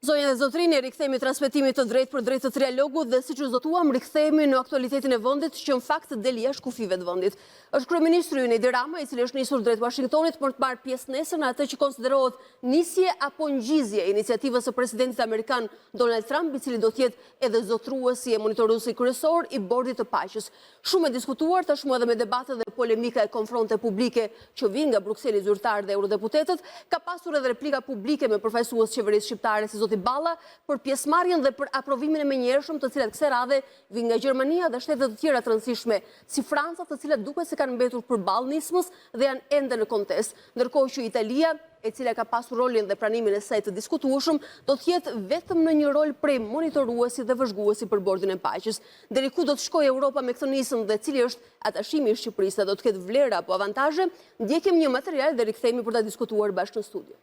Zonja dhe zotërinj, rikthehemi transmetimit të drejtpërdrejtë të trialogut dhe siç u zotuam, rikthehemi në aktualitetin e vendit që në fakt del jashtë kufijve të vendit. Është kryeministri ynë Edi Rama, i cili është nisur drejt Washingtonit për të marrë pjesë nesër në atë që konsiderohet nisje apo ngjizje e iniciativës së presidentit amerikan Donald Trump, i cili do të jetë edhe zotëruesi e monitoruesi kryesor i Bordit të Paqes. Shumë e diskutuar tashmë edhe me debate dhe polemika e konfronte publike që vijnë nga Brukseli zyrtar dhe eurodeputetët, ka pasur edhe replika publike me përfaqësues të qeverisë shqiptare si zoti Balla për pjesëmarrjen dhe për aprovimin e menjëhershëm të cilat kësaj radhe vijnë nga Gjermania dhe shtete të tjera të rëndësishme si Franca të cilat duket se kanë mbetur përballë nismës dhe janë ende në kontest. Ndërkohë që Italia e cila ka pasur rolin dhe pranimin e saj të diskutueshëm, do të jetë vetëm në një rol prej monitoruesi dhe vëzhguesi për Bordin e Paqes. Deri ku do të shkojë Europa me këtë nismë dhe cili është atashimi i Shqipërisë, a do të ketë vlera apo avantazhe, ndjekim një material dhe rikthehemi për ta diskutuar bashkë në studio.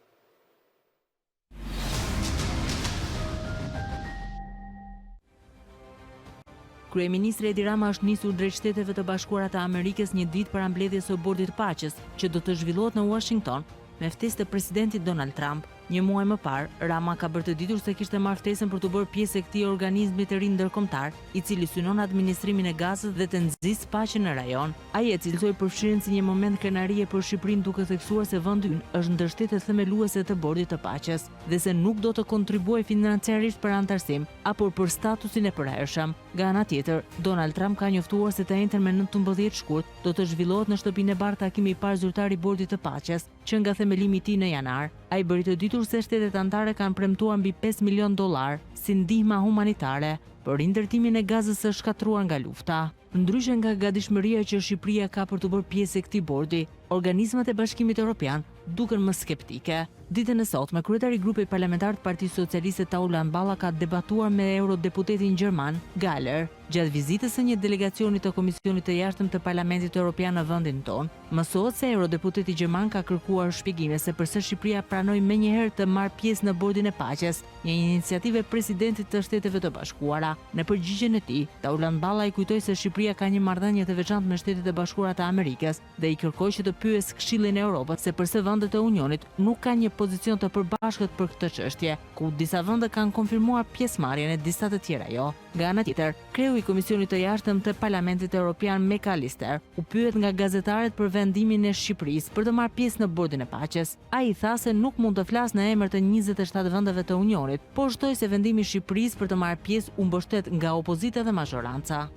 Kryeministri Edi Rama është nisur drejt Shteteve të Bashkuara të Amerikës një ditë para mbledhjes së Bordit të Paqes, që do të zhvillohet në Uashington, me ftesë të presidentit Donald Trump. Një muaj më parë, Rama ka bërë të ditur se kishte marrë ftesën për t'u bërë pjesë e këtij organizmi të ri ndërkombëtar, i cili synon administrimin e Gazës dhe të nxisë paqen në rajon. Ai e cilësoi përfshirjen si një moment krenarie për Shqipërinë duke theksuar se vendi ynë është ndër shtetet themeluese të Bordit të Paqes dhe se nuk do të kontribuojë financiarisht për anëtarësim apo për statusin e përhershëm. Nga ana tjetër, Donald Trump ka njoftuar se të enjten me 19 shkurt do të zhvillohet në Shtëpinë e Bardhë takimi i parë zyrtar i Bordit të Paqes që nga themelimi i tij në janar. Ai bëri të ditur se shtetet anëtare kanë premtuar mbi 5 milionë dollarë si ndihma humanitare për rindërtimin e Gazës së shkatërruar nga lufta. Ndryshe nga gatishmëria që Shqipëria ka për t'u bërë pjesë e këtij bordi, organizmat e Bashkimit Europian duken më skeptike. Ditën e sotme, kryetari i grupit parlamentar të Partisë Socialiste Taulant Balla ka debatuar me eurodeputetin gjerman, Gahler, gjatë vizitës së një delegacioni të Komisionit të Jashtëm të Parlamentit Europian në vendin tonë. Mësohet se eurodeputeti gjerman ka kërkuar shpjegime se përse Shqipëria pranoi menjëherë të marrë pjesë në Bordin e Paqes, një iniciativë e Presidentit të Shteteve të Bashkuara. Në përgjigjen e tij, Taulant Balla i kujtoi se Shqipëria ka një marrëdhënie të veçantë me Shtetet e Bashkuara të Amerikës dhe i kërkoi që të pyesë Këshillin e Europës se përse vendet e Unionit nuk kanë një pozicion të përbashkët për këtë çështje, ku disa vende kanë konfirmuar pjesëmarrjen e disa të tjera jo. Nga ana tjetër, kreu i Komisionit të Jashtëm të Parlamentit Europian McAllister u pyet nga gazetarët për vendimin e Shqipërisë për të marrë pjesë në Bordin e Paqes. Ai tha se nuk mund të flasë në emër të 27 vendeve të Unionit, por shtoi se vendimi i Shqipërisë për të marrë pjesë u mbështet nga opozita dhe mazhoranca.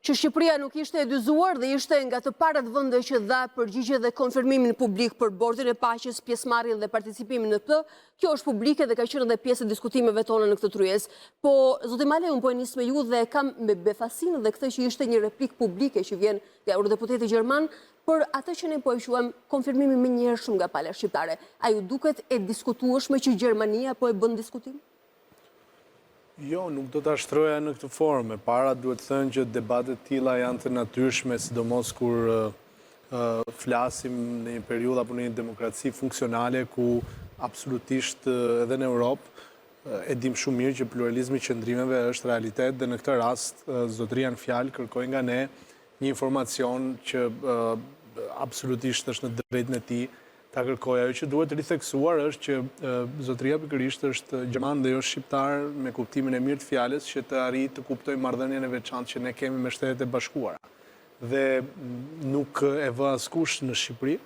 Që Shqipëria nuk ishte e dyzuar dhe ishte nga të parat vende që dha përgjigje dhe konfirmimin publik për Bordin e Paqes, pjesëmarrjen dhe participimin në të, kjo është publike dhe ka qenë edhe pjesë e diskutimeve tona në këtë tryezë. Po, zoti Malaj, unë po e nis me ju dhe e kam me befasinë dhe këtë që ishte një replikë publike që vjen nga eurodeputeti gjerman për atë që ne po e quajmë konfirmimi i menjëhershëm nga pala shqiptare. A ju duket e diskutueshme që Gjermania po e bën diskutim? Jo, nuk do ta shtroja në këtë formë. E para duhet thënë që debate të tilla janë të natyrshme, sidomos kur flasim në një periudhë apo në një demokraci funksionale ku absolutisht edhe në Europë e dim shumë mirë që pluralizmi i qëndrimeve është realitet dhe në këtë rast zotëria në fjalë kërkoi nga ne një informacion që absolutisht është në drejtën e tij ta kërkojë. Ajo që duhet ritheksuar është që zotëria pikërisht është gjerman dhe jo shqiptar me kuptimin e mirë të fjalës që të arrijë të kuptojë marrëdhënien e veçantë që ne kemi me Shtetet e Bashkuara. Dhe nuk e vë askush në Shqipëri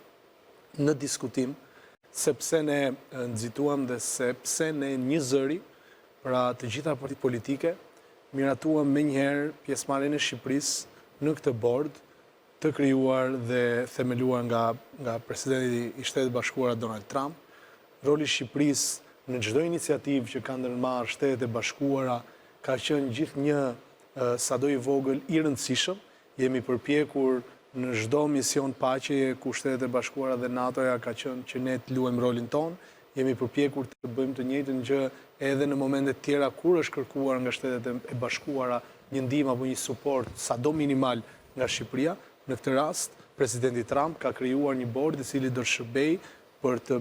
në diskutim sepse ne nxituam dhe sepse ne njëzëri, pra të gjitha partitë politike, miratuam menjëherë pjesëmarrjen e Shqipërisë në këtë bord të krijuar dhe themeluar nga nga presidenti i Shteteve të Bashkuara Donald Trump. Roli i Shqipërisë në çdo iniciativë që kanë ndërmarrë Shtetet e Bashkuara ka qenë gjithnjë sado i vogël i rëndësishëm. Jemi përpjekur në çdo mision paqeje ku Shtetet e Bashkuara dhe NATO-ja ka qenë që ne të luajmë rolin tonë. Jemi përpjekur të bëjmë të njëjtën gjë edhe në momente të tjera kur është kërkuar nga Shtetet e Bashkuara një ndihmë apo një suport sado minimal nga Shqipëria. Në këtë rast, presidenti Trump ka krijuar një bord i cili do të shërbejë për të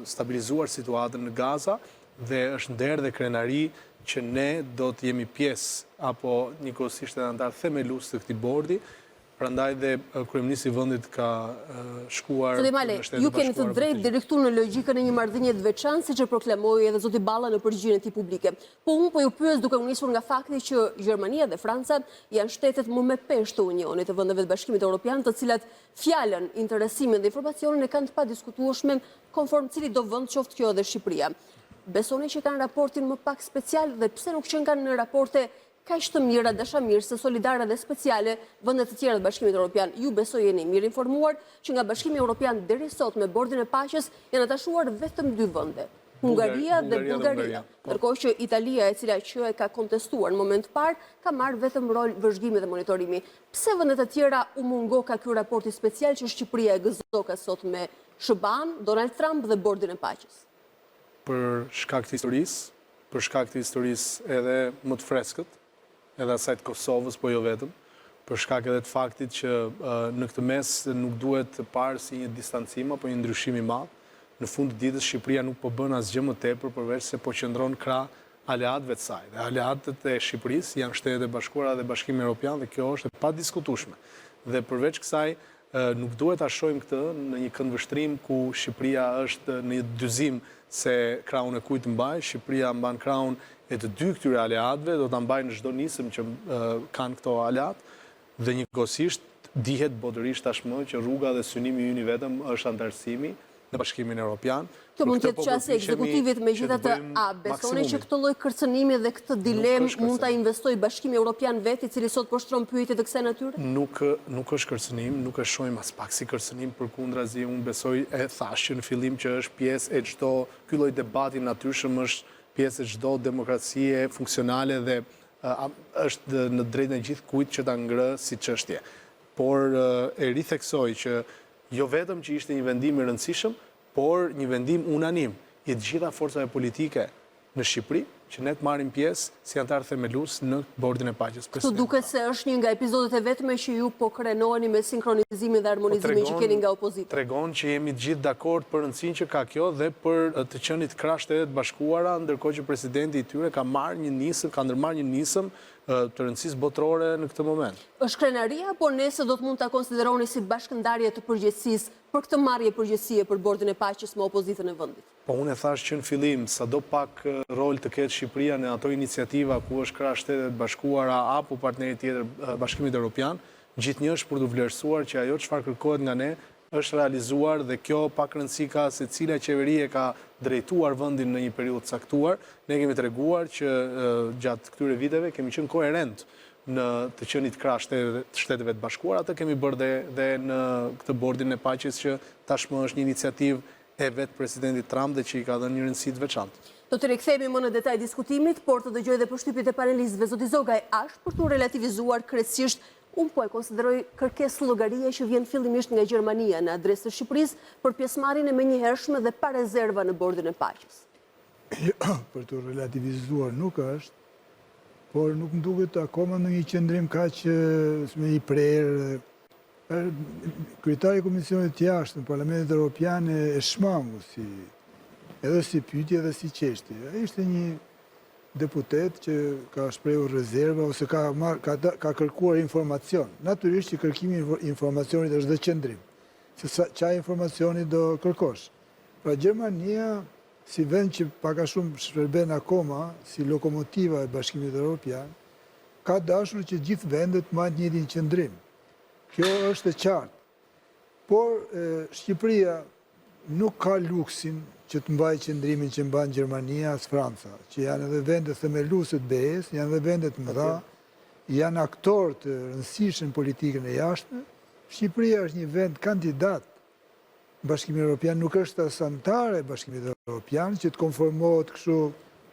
stabilizuar situatën në Gaza dhe është nder dhe krenari që ne do të jemi pjesë apo njëkohësisht edhe anëtarë themelues të këtij bordi. Prandaj dhe kryeministri i vendit ka shkuar Zoti Malaj, në Shtetet e ju keni të Bashkuara për drejtë të deri këtu në logjikën e një marrëdhënie të veçantë, siç e proklamoi edhe zoti Balla në përgjigjen e tij publike. Po unë po ju pyes duke u nisur nga fakti që Gjermania dhe Franca janë shtetet më me peshë të Unionit të vendeve të Bashkimit Europian, të cilat fjalën, interesimin dhe informacionin e kanë të padiskutueshme konform cilitdo vend qoftë kjo edhe Shqipëria. Besoni që kanë raportin më pak special dhe pse nuk qenkan në raporte kaq të mira, dashamirëse, solidare dhe speciale vende të tjera të Bashkimit Europian. Ju besoj jeni mirë informuar që nga Bashkimi Europian deri sot me Bordin e Paqes janë atashuar vetëm dy vende, Hungaria dhe Bullgaria. Po. Ndërkohë që Italia, e cila që e ka kontestuar në moment të parë, ka marrë vetëm rol vëzhgimi dhe monitorimi. Pse vendet e tjera u mungoka ky raporti special që Shqipëria e gëzoka sot me SHBA-në, Donald Trump dhe Bordin e Paqes? Për shkak të historisë, për shkak të historisë edhe më të freskët, edhe asaj të Kosovës, po jo vetëm, për shkak edhe të faktit që në këtë mes nuk duhet parë si një distancim apo një ndryshim i madh. Në fund të ditës Shqipëria nuk po bën asgjë më tepër përveç se po qëndron krah aleatëve të saj. Dhe aleatët e Shqipërisë janë Shtetet e Bashkuara dhe Bashkimi Europian dhe kjo është e padiskutueshme. Dhe përveç kësaj, Nuk duhet ta shohim këtë në një këndvështrim ku Shqipëria është në një dyzim se krahun e kujt të mbajë, Shqipëria mban krahun e të dy këtyre aleatëve, do ta mbajë në çdo nismë që kanë këto aleatë dhe njëkohësisht dihet botërisht tashmë që rruga dhe synimi ynë i vetëm është anëtarësimi në Bashkimin Europian. Kjo mund të jetë po qasje e ekzekutivit, megjithatë, a besoni që këtë lloj kërcënimi dhe këtë dilemë mund ta investojë Bashkimi Europian vetë, i cili sot po shtron pyetje të kësaj natyre? Nuk, nuk është kërcënim, nuk e shohim aspak si kërcënim, përkundrazi unë besoj e thashë që në fillim që është pjesë e çdo, ky lloj debati natyrshëm është pjesë e çdo demokracie funksionale dhe është në drejtën e gjithkujt që ta ngrë si çështje. Por e ritheksoj që Jo vetëm që ishte një vendim i rëndësishëm, por një vendim unanim i të gjitha forcave politike në Shqipëri, që ne të marrim pjesë si anëtarë themelues në Bordin e Paqes. Këtu duket se është një nga epizodet e vetme që ju po krenoheni me sinkronizimin dhe harmonizimin që keni nga opozita. Tregon që jemi të gjithë dakord për rëndësinë që ka kjo dhe për të qenit krah Shteteve të Bashkuara, ndërkohë që presidenti i tyre ka marrë një nismë, ka ndërmarrë një nismë të rëndësisë botërore në këtë moment. Është krenari apo nesër do të mund ta konsideroni si bashkëndarje të përgjegjësisë për këtë marrje përgjegjësie për Bordin e Paqes me opozitën e vendit? Po unë e thashë që në fillim, sado pak rol të ketë Shqipëria në ato iniciativa ku është krah Shteteve të Bashkuara apo partnerit tjetër Bashkimit Europian, gjithnjë është për t'u vlerësuar që ajo çfarë kërkohet nga ne është realizuar dhe kjo pak rëndësi ka se cila qeveri e ka drejtuar vendin në një periudhë të caktuar. Ne kemi treguar që gjatë këtyre viteve kemi qenë koherent në të qenit krah Shteteve të Bashkuara, atë kemi bërë dhe dhe në këtë Bordin e Paqes që tashmë është një iniciativë e vetë presidentit Trump dhe që i ka dhënë një rëndësi të veçantë. Do t'i rikthehemi më në detaj diskutimit, por të dëgjoj dhe përshtypjet e panelistëve. Zoti Zogaj, a është për t'u relativizuar krejtësisht Unë po e konsideroj kërkesë llogarie që vjen fillimisht nga Gjermania në adresë të Shqipërisë për pjesëmarrjen e menjëhershme dhe pa rezerva në Bordin e Paqes. Jo, për t'u relativizuar nuk është, por nuk më duket akoma ndonjë qëndrim kaq me i prerë. Kryetari i Komisionit të Jashtëm në Parlamentin Europian e shmangu si edhe si pyetje dhe si çështje. Ishte një deputet që ka shprehur rezerva ose ka marrë ka ka kërkuar informacion. Natyrisht që kërkimi i informacionit është dhe qëndrim. Se sa ça informacioni do kërkosh. Pra Gjermania si vend që pak a shumë shërben akoma si lokomotiva e Bashkimit Europian, ka dashur që gjithë vendet të mbajnë të njëjtin qëndrim. Kjo është e qartë. Por Shqipëria nuk ka luksin që të mbajë qëndrimin që mban Gjermania as Franca, që janë edhe vende themeluese të BE-së, janë edhe vende të mëdha, janë aktorë të rëndësishëm në politikën e jashtme. Shqipëria është një vend kandidat në Bashkimin Europian, nuk është as anëtare e Bashkimit Europian që të konformohet kështu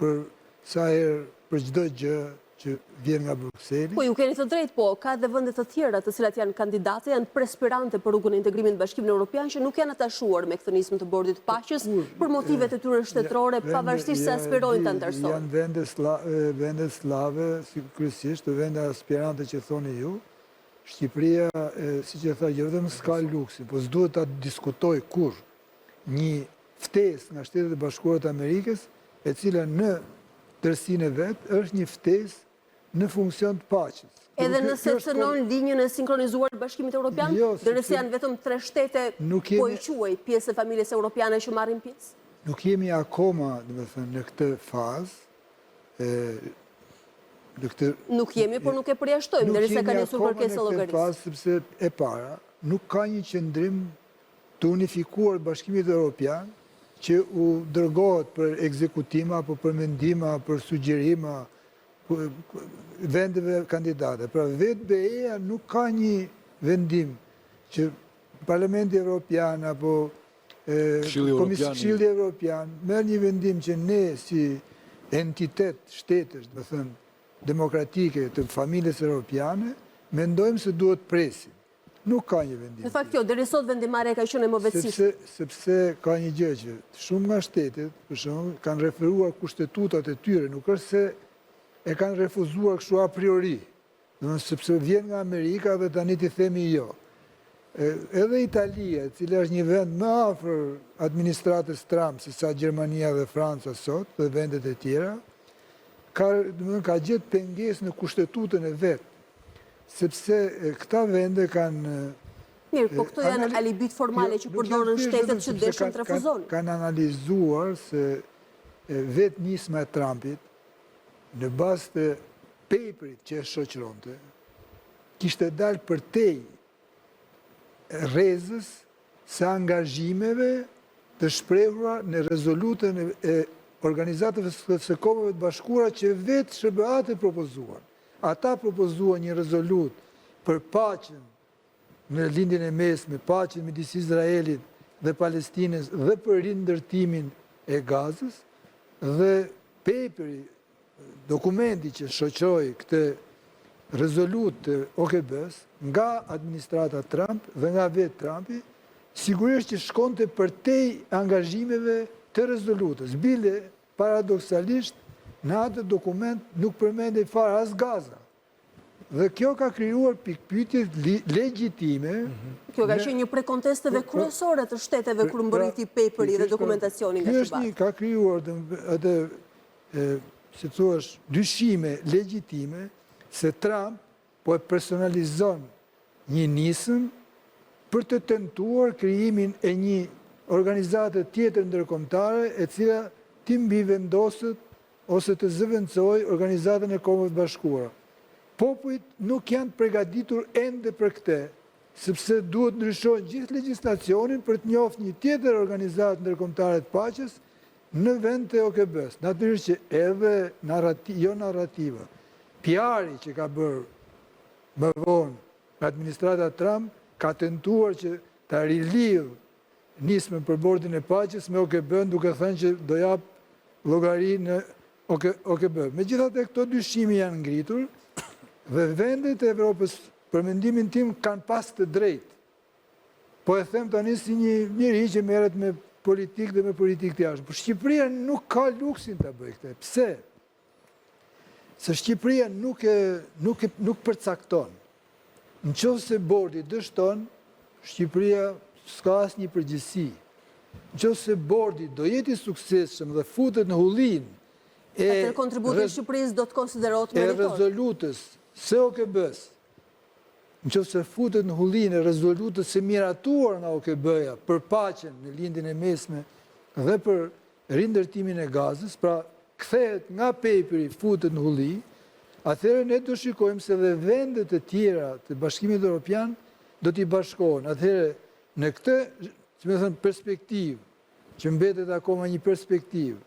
për sa herë për çdo gjë që vjen nga Brukseli. Po ju keni të drejtë, po ka edhe vende të tjera të cilat janë kandidate, janë prespirante për rrugën e integrimit në Bashkimin Europian që nuk janë atashuar me këtë nismë të Bordit të Paqes për motivet e tyre shtetërore, pavarësisht se aspirojnë të anëtarësohen. Janë vende vende sllave, si kryesisht, vende aspirante që thoni ju. Shqipëria, siç e thashë, jo vetëm s'ka luksin, po s'duhet ta diskutojë kurrë një ftesë nga Shtetet e Bashkuara të Amerikës, e cila në tërësinë e vet është një ftesë në funksion të paqes. Edhe nëse cënon linjën e sinkronizuar të Bashkimit Europian, jo, derisa janë vetëm tre shtete, po i quaj pjesë e familjes europiane që marrin pjesë? Nuk jemi akoma, domethënë, në këtë fazë, në këtë... Nuk jemi, por nuk e përjashtojmë, derisa ka nisur kërkesë llogarisë. Nuk jemi akoma në këtë fazë, sepse e para, nuk ka një qëndrim të unifikuar të Bashkimit Europian, që u dërgohet për ekzekutima, apo për mendima, për sugjerima, vendeve kandidate. Pra vetë BE-ja nuk ka një vendim që Parlamenti Evropian apo Këshilli Evropian merr një vendim që ne si entitet shtetesh, domethënë, demokratike të familjes europiane, mendojmë se duhet presim. Nuk ka një vendim. Në fakt jo, deri sot vendimmarrja ka qenë e mëvetësishme. Sepse ka një gjë që shumë nga shtetet, për shembull, kanë referuar kushtetutat e tyre, nuk është se e kanë refuzuar kështu a priori. Domethënë sepse vjen nga Amerika dhe tani t'i themi jo. Edhe Italia, e cila është një vend më afër administratës Trump se sa Gjermania dhe Franca sot dhe vendet e tjera, ka, domethënë ka gjetë pengesë në kushtetutën e vet. Sepse këta vende kanë... Mirë, po këto janë alibitë formale jo, që përdorën shtetet që deshën të refuzonin. Kanë analizuar se vetë nisma e Trumpit, në bazë të paperit që e shoqëronte, kishte dalë përtej rrezës së angazhimeve të shprehura në rezolutën e Organizatës së Kombeve të Bashkuara që vetë SHBA-të e propozuan. Ata propozuan një rezolutë për paqen në Lindjen e Mesme, paqen midis Izraelit dhe Palestinës dhe për rindërtimin e Gazës dhe paperi, dokumenti që shoqëroi këtë rezolutë të OKB-së nga administrata Trump dhe nga vetë Trumpi, sigurisht që shkonte përtej angazhimeve të rezolutës. Bile, Paradoksalisht, në atë dokument nuk përmendej fare as Gaza. Dhe kjo ka krijuar pikëpyetje legjitime. Kjo ka qenë një prej kontesteve kryesore të shteteve kur mbërriti paperi dhe dokumentacioni nga SHBA. Kjo ka krijuar atë, si të thuash, dyshime legjitime se Trump po e personalizon një nismë për të tentuar krijimin e një organizate tjetër ndërkombëtare e cila t'i mbivendoset ose të zëvendësojë Organizatën e Kombeve të Bashkuara. Popujt nuk janë të pregaditur ende për këtë, sepse duhet ndryshojnë gjithë legjislacionin për të njoftë një tjetër organizatë ndërkombëtare të paqes në vend të OKB-së. Natyrisht që edhe jo narrativa, PR-i që ka bërë më vonë administrata Trump ka tentuar që ta rilidhë nismën për Bordin e Paqes me OKB-në duke thënë që do japë llogari në OKB. Megjithatë këto dyshime janë ngritur dhe vendet e Evropës për mendimin tim kanë pas të drejtë. Po e them tani si një njeri që merret me politikë dhe me politikë të jashtme. Por Shqipëria nuk ka luksin ta bëjë këtë. Pse? Se Shqipëria nuk e nuk e nuk përcakton. Në qoftë se bordi dështon, Shqipëria s'ka asnjë përgjegjësi. Në qoftë se bordi do jetë i suksesshëm dhe futet në hullinë e Atëherë kontributi i Shqipërisë do të konsiderohet meritor. E rezolutës së OKB-së, në qoftë se futet në hullinë e rezolutës së miratuar nga OKB-ja për paqen në Lindjen e Mesme dhe për rindërtimin e Gazës, pra kthehet nga paperi futet në hulli, atëherë ne do shikojmë se dhe vendet e tjera të Bashkimit Europian do t'i bashkohen. Atëherë në këtë, si me thënë, perspektivë, që mbetet akoma një perspektivë,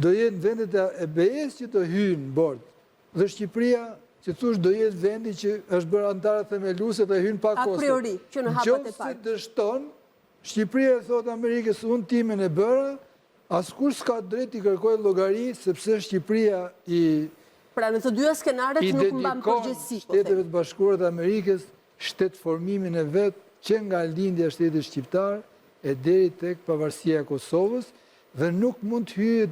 do jenë vendet e BE-së që do hyjnë në bord, dhe Shqipëria, si të thuash, do jetë vendi që është bërë anëtare themeluese dhe hyn pa kosto. A priori, që në hapat e parë. Në qoftë se dështon, Shqipëria i thotë Amerikës unë timen e bëra, askush s'ka të drejtë t'i kërkojë llogari sepse Shqipëria i Pra në të dyja skenaret nuk mban përgjegjësi, po themi. Shteteve të Bashkuara të Amerikës shtetformimin e vet që nga lindja e shtetit shqiptar e deri tek pavarësia e Kosovës dhe nuk mund të hyjë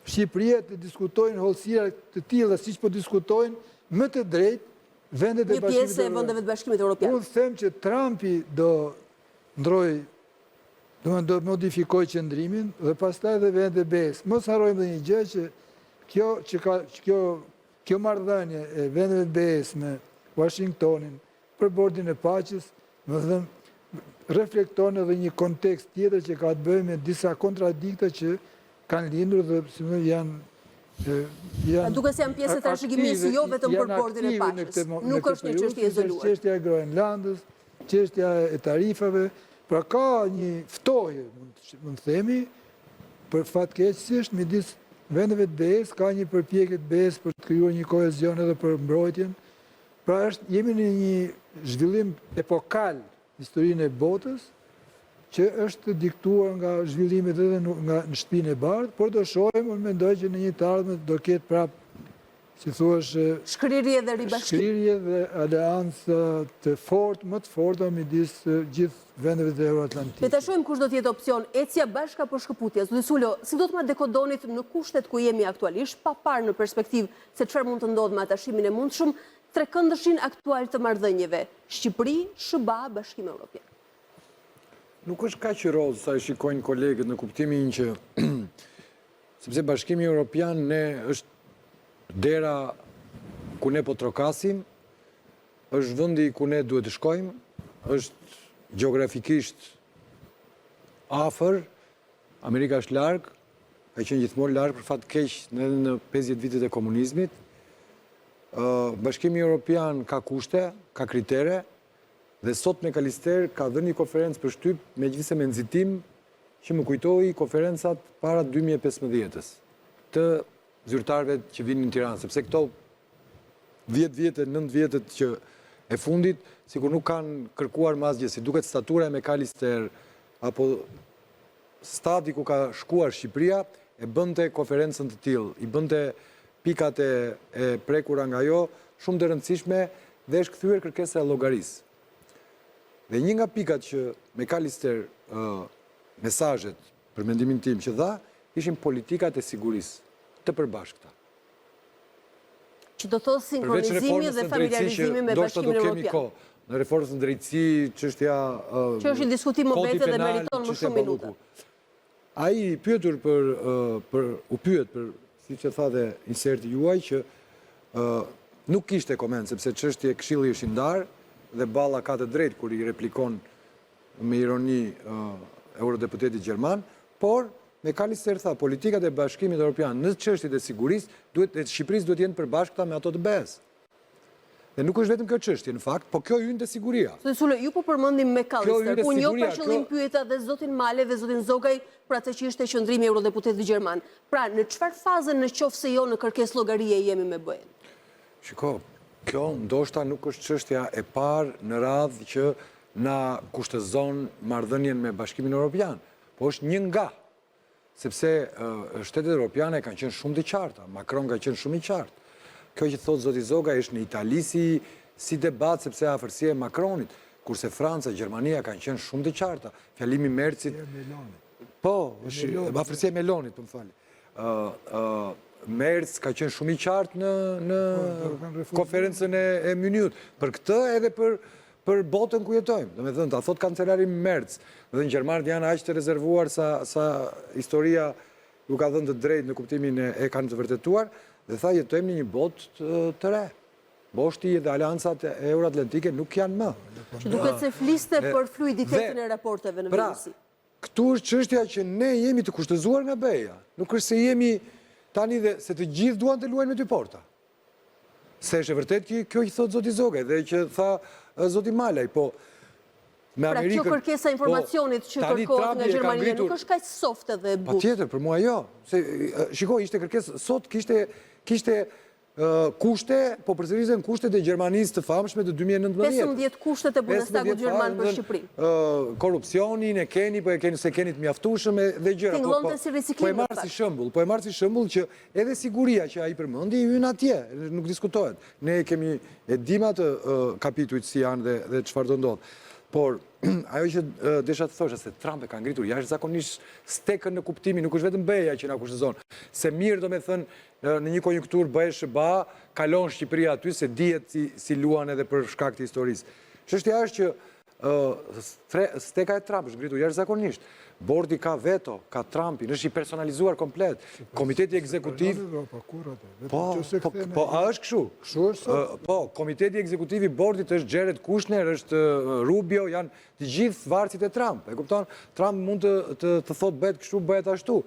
Shqipëria të diskutojë në hollësira të tilla siç po diskutojnë me të drejtë Vendet e Bashkimit Një pjesë e vendeve të Bashkimit Evropian. Unë them që Trumpi do ndrojë, do do modifikojë qëndrimin dhe pastaj dhe vendet e BE-së. Mos harrojmë dhe një gjë që Kjo që ka kjo kjo marrëdhënie e vendeve të BE-së me Washingtonin për bordin e paqes, domethënë reflekton edhe një kontekst tjetër që ka të bëjë me disa kontradikta që kanë lindur dhe si më janë janë duket se janë pjesë e trashëgimisë jo vetëm për bordin e paqes. Nuk është një çështje e izoluar. Çështja e Groenlandës, çështja e tarifave, pra ka një ftohje, mund të themi, për fatkeqësisht midis vendeve të BE-së ka një përpjekje të BE-së për të krijuar një kohezion edhe për mbrojtjen. Pra është jemi në një zhvillim epokal në historinë e botës, që është diktuar nga zhvillimet edhe nga në Shtëpinë e Bardhë, por do shohim, unë mendoj që në një të ardhme do ketë prapë si thua, shkrirje dhe ribashkim. Shkrirje dhe aleancë të fortë, më të forta midis gjithë vendeve të Euroatlantikut. Le ta shohim kush do të jetë opsion, ecja bashkë apo shkëputja. Zoti Sulo, si do të ma dekodonit në kushtet ku jemi aktualisht, pa parë në perspektivë se çfarë mund të ndodhë me atashimin e mundshëm, trekëndëshin aktual të marrëdhënieve, Shqipëri, SHBA, Bashkim Evropian. Nuk është kaq rozë sa e shikojnë kolegët në kuptimin që sepse Bashkimi Evropian ne është dera ku ne po trokasim, është vendi ku ne duhet të shkojmë, është gjeografikisht afër, Amerika është larg, ka qenë gjithmonë larg për fat keq në në 50 vitet e komunizmit. Bashkimi Evropian ka kushte, ka kritere, dhe sot McAllister ka dhënë një konferencë për shtyp, megjithëse me nxitim që më kujtoi konferencat para 2015-ës të zyrtarëve që vinin në Tiranë, sepse këto 10 vjetë, 9 vjetët që e fundit, sikur nuk kanë kërkuar më asgjë, si duket statura e McAllister apo stadi ku ka shkuar Shqipëria, e bënte konferencën të tillë, i bënte pikat e, e prekura nga ajo shumë të rëndësishme dhe është kthyer kërkesa e llogarisë. Dhe një nga pikat që McAllister mesazhet për mendimin tim që dha, ishin politikat e sigurisë të përbashkëta. Që do thotë sinkronizimi dhe familiarizimi me Bashkimin Evropian. Në reformës në drejtësi, çështja Që është një diskutim më vete dhe meriton më shumë minuta. Ai i pyetur për për u pyet për siç e tha dhe inserti juaj që nuk kishte koment sepse çështje këshilli është i ndarë dhe Balla ka të drejtë kur i replikon me ironi eurodeputetit gjerman, por McAllister tha politikat e Bashkimit Evropian në çështjet e sigurisë duhet e Shqipërisë duhet të jenë përbashkëta me ato të BE-së. Dhe nuk është vetëm kjo çështje në fakt, po kjo hyn te siguria. Zoti Sulo, ju po përmendni McAllister, unë jo pa qëllim pyeta dhe zotin Male dhe zotin Zogaj për atë që ishte qëndrimi i eurodeputetit gjerman. Pra, në çfarë faze në qoftë se jo në kërkesë llogarie jemi me BE-në? Shiko, kjo ndoshta nuk është çështja e parë në radhë që na kushtëzon marrëdhënien me Bashkimin Evropian, po është një nga. Sepse shtetet europiane kanë qenë shumë të qarta, Macron ka qenë shumë i qartë. Kjo që thotë zoti Zogaj është në Itali si si debat sepse afërsia e Macronit, kurse Franca, Gjermania kanë qenë shumë të qarta. Fjalimi i Mercit Po, është afërsia e Melonit, po më falni. Ë Merz ka qenë shumë i qartë në në po, konferencën e, e Mynihut. Për këtë edhe për për botën ku jetojmë. Domethënë, ta thotë kancelari Merz, domethënë gjermanët janë aq të rezervuar sa sa historia ju ka dhënë të drejtë në kuptimin e, e kanë të vërtetuar dhe tha jetojmë në një botë të, të re. Boshti dhe aleancat euroatlantike nuk janë më. Që duket se fliste për fluiditetin e raporteve në pra, vijimësi. Këtu është çështja që ne jemi të kushtëzuar nga BE-ja. Nuk është se jemi tani dhe se të gjithë duan të luajnë me dy porta. Se është e vërtetë që kjo që thotë zoti Zogaj dhe që tha zoti Malaj, po me pra, Amerikën... Pra kjo kërkesa e po, informacionit që kërkohet nga Gjermania nuk është kaq soft edhe e butë. Patjetër, për mua jo. Se, shiko, ishte kërkesë, sot kishte, kishte kushte, po përsëriten kushtet e Gjermanisë të famshme të 2019. 15 kushtet e Bundestagut gjerman për Shqipërinë. Korrupsionin e keni, po e keni s'e keni të mjaftueshëm dhe gjëra. Po, Tingëllonte si riciklim. Po e marr si shembull, po e marr si shembull që Edhe siguria që ai përmendi hyn atje, nuk diskutohet. Ne e kemi e dimë atë kapitujt si janë dhe dhe çfarë do ndodhë. Por ajo që desha të thosha se Trump e ka ngritur jashtëzakonisht stekën në kuptimin, nuk është vetëm BE-ja që na kushtëzon. Se mirë domethënë në një konjunkturë BE SHBA kalon Shqipëria aty se dihet si si luan edhe për shkak të historisë. Çështja është që steka e Trump është ngritur jashtëzakonisht. Bordi ka veto, ka Trumpin, është i personalizuar komplet. Komiteti ekzekutiv... Po, po, po, a është kështu? Kështu është Po, komiteti ekzekutiv i bordit është Jared Kushner, është Rubio, janë të gjithë vartësit e Trump. E kupton? Trump mund të, të, të thotë bëhet kështu, bëhet ashtu.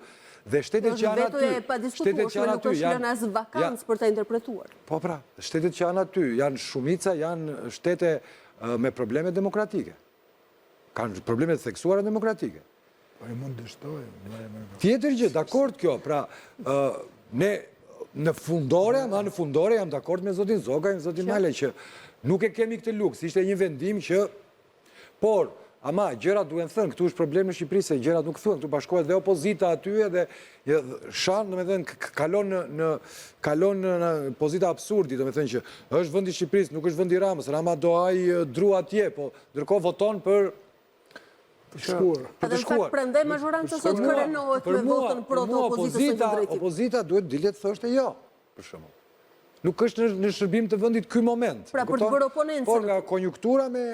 Dhe shtetet që janë aty, shtetet që janë aty, janë as vakancë për ta interpretuar. Po pra, shtetet që janë aty, janë shumica, janë shtete me probleme demokratike. Kanë probleme të theksuara demokratike. Po e mund dështojë. Tjetër gjë, dakord kjo, pra, ne në fundore, ama në fundore jam dakord me zotin Zogaj, me zotin Malaj, që nuk e kemi këtë luks, ishte një vendim që, por, ama, gjërat duhen thënë, këtu është problem në Shqipëri, se gjërat nuk thuhen, këtu bashkohet dhe opozita aty edhe, shan, domethënë, kalon në, kalon në pozita absurdi, domethënë që është vendi i Shqipërisë, nuk është vendi i Ramës, Rama do hajë dru atje, po, Ndërkohë voton për të shkuar. Për të shkuar. Prandaj mazhoranca sot krenohet me votën pro të opozitës në këtë drejtim. Opozita duhet dilte të thoshte jo, për shembull. Nuk është në shërbim të vendit ky moment. Pra për të bërë oponencën. Por nga konjunktura me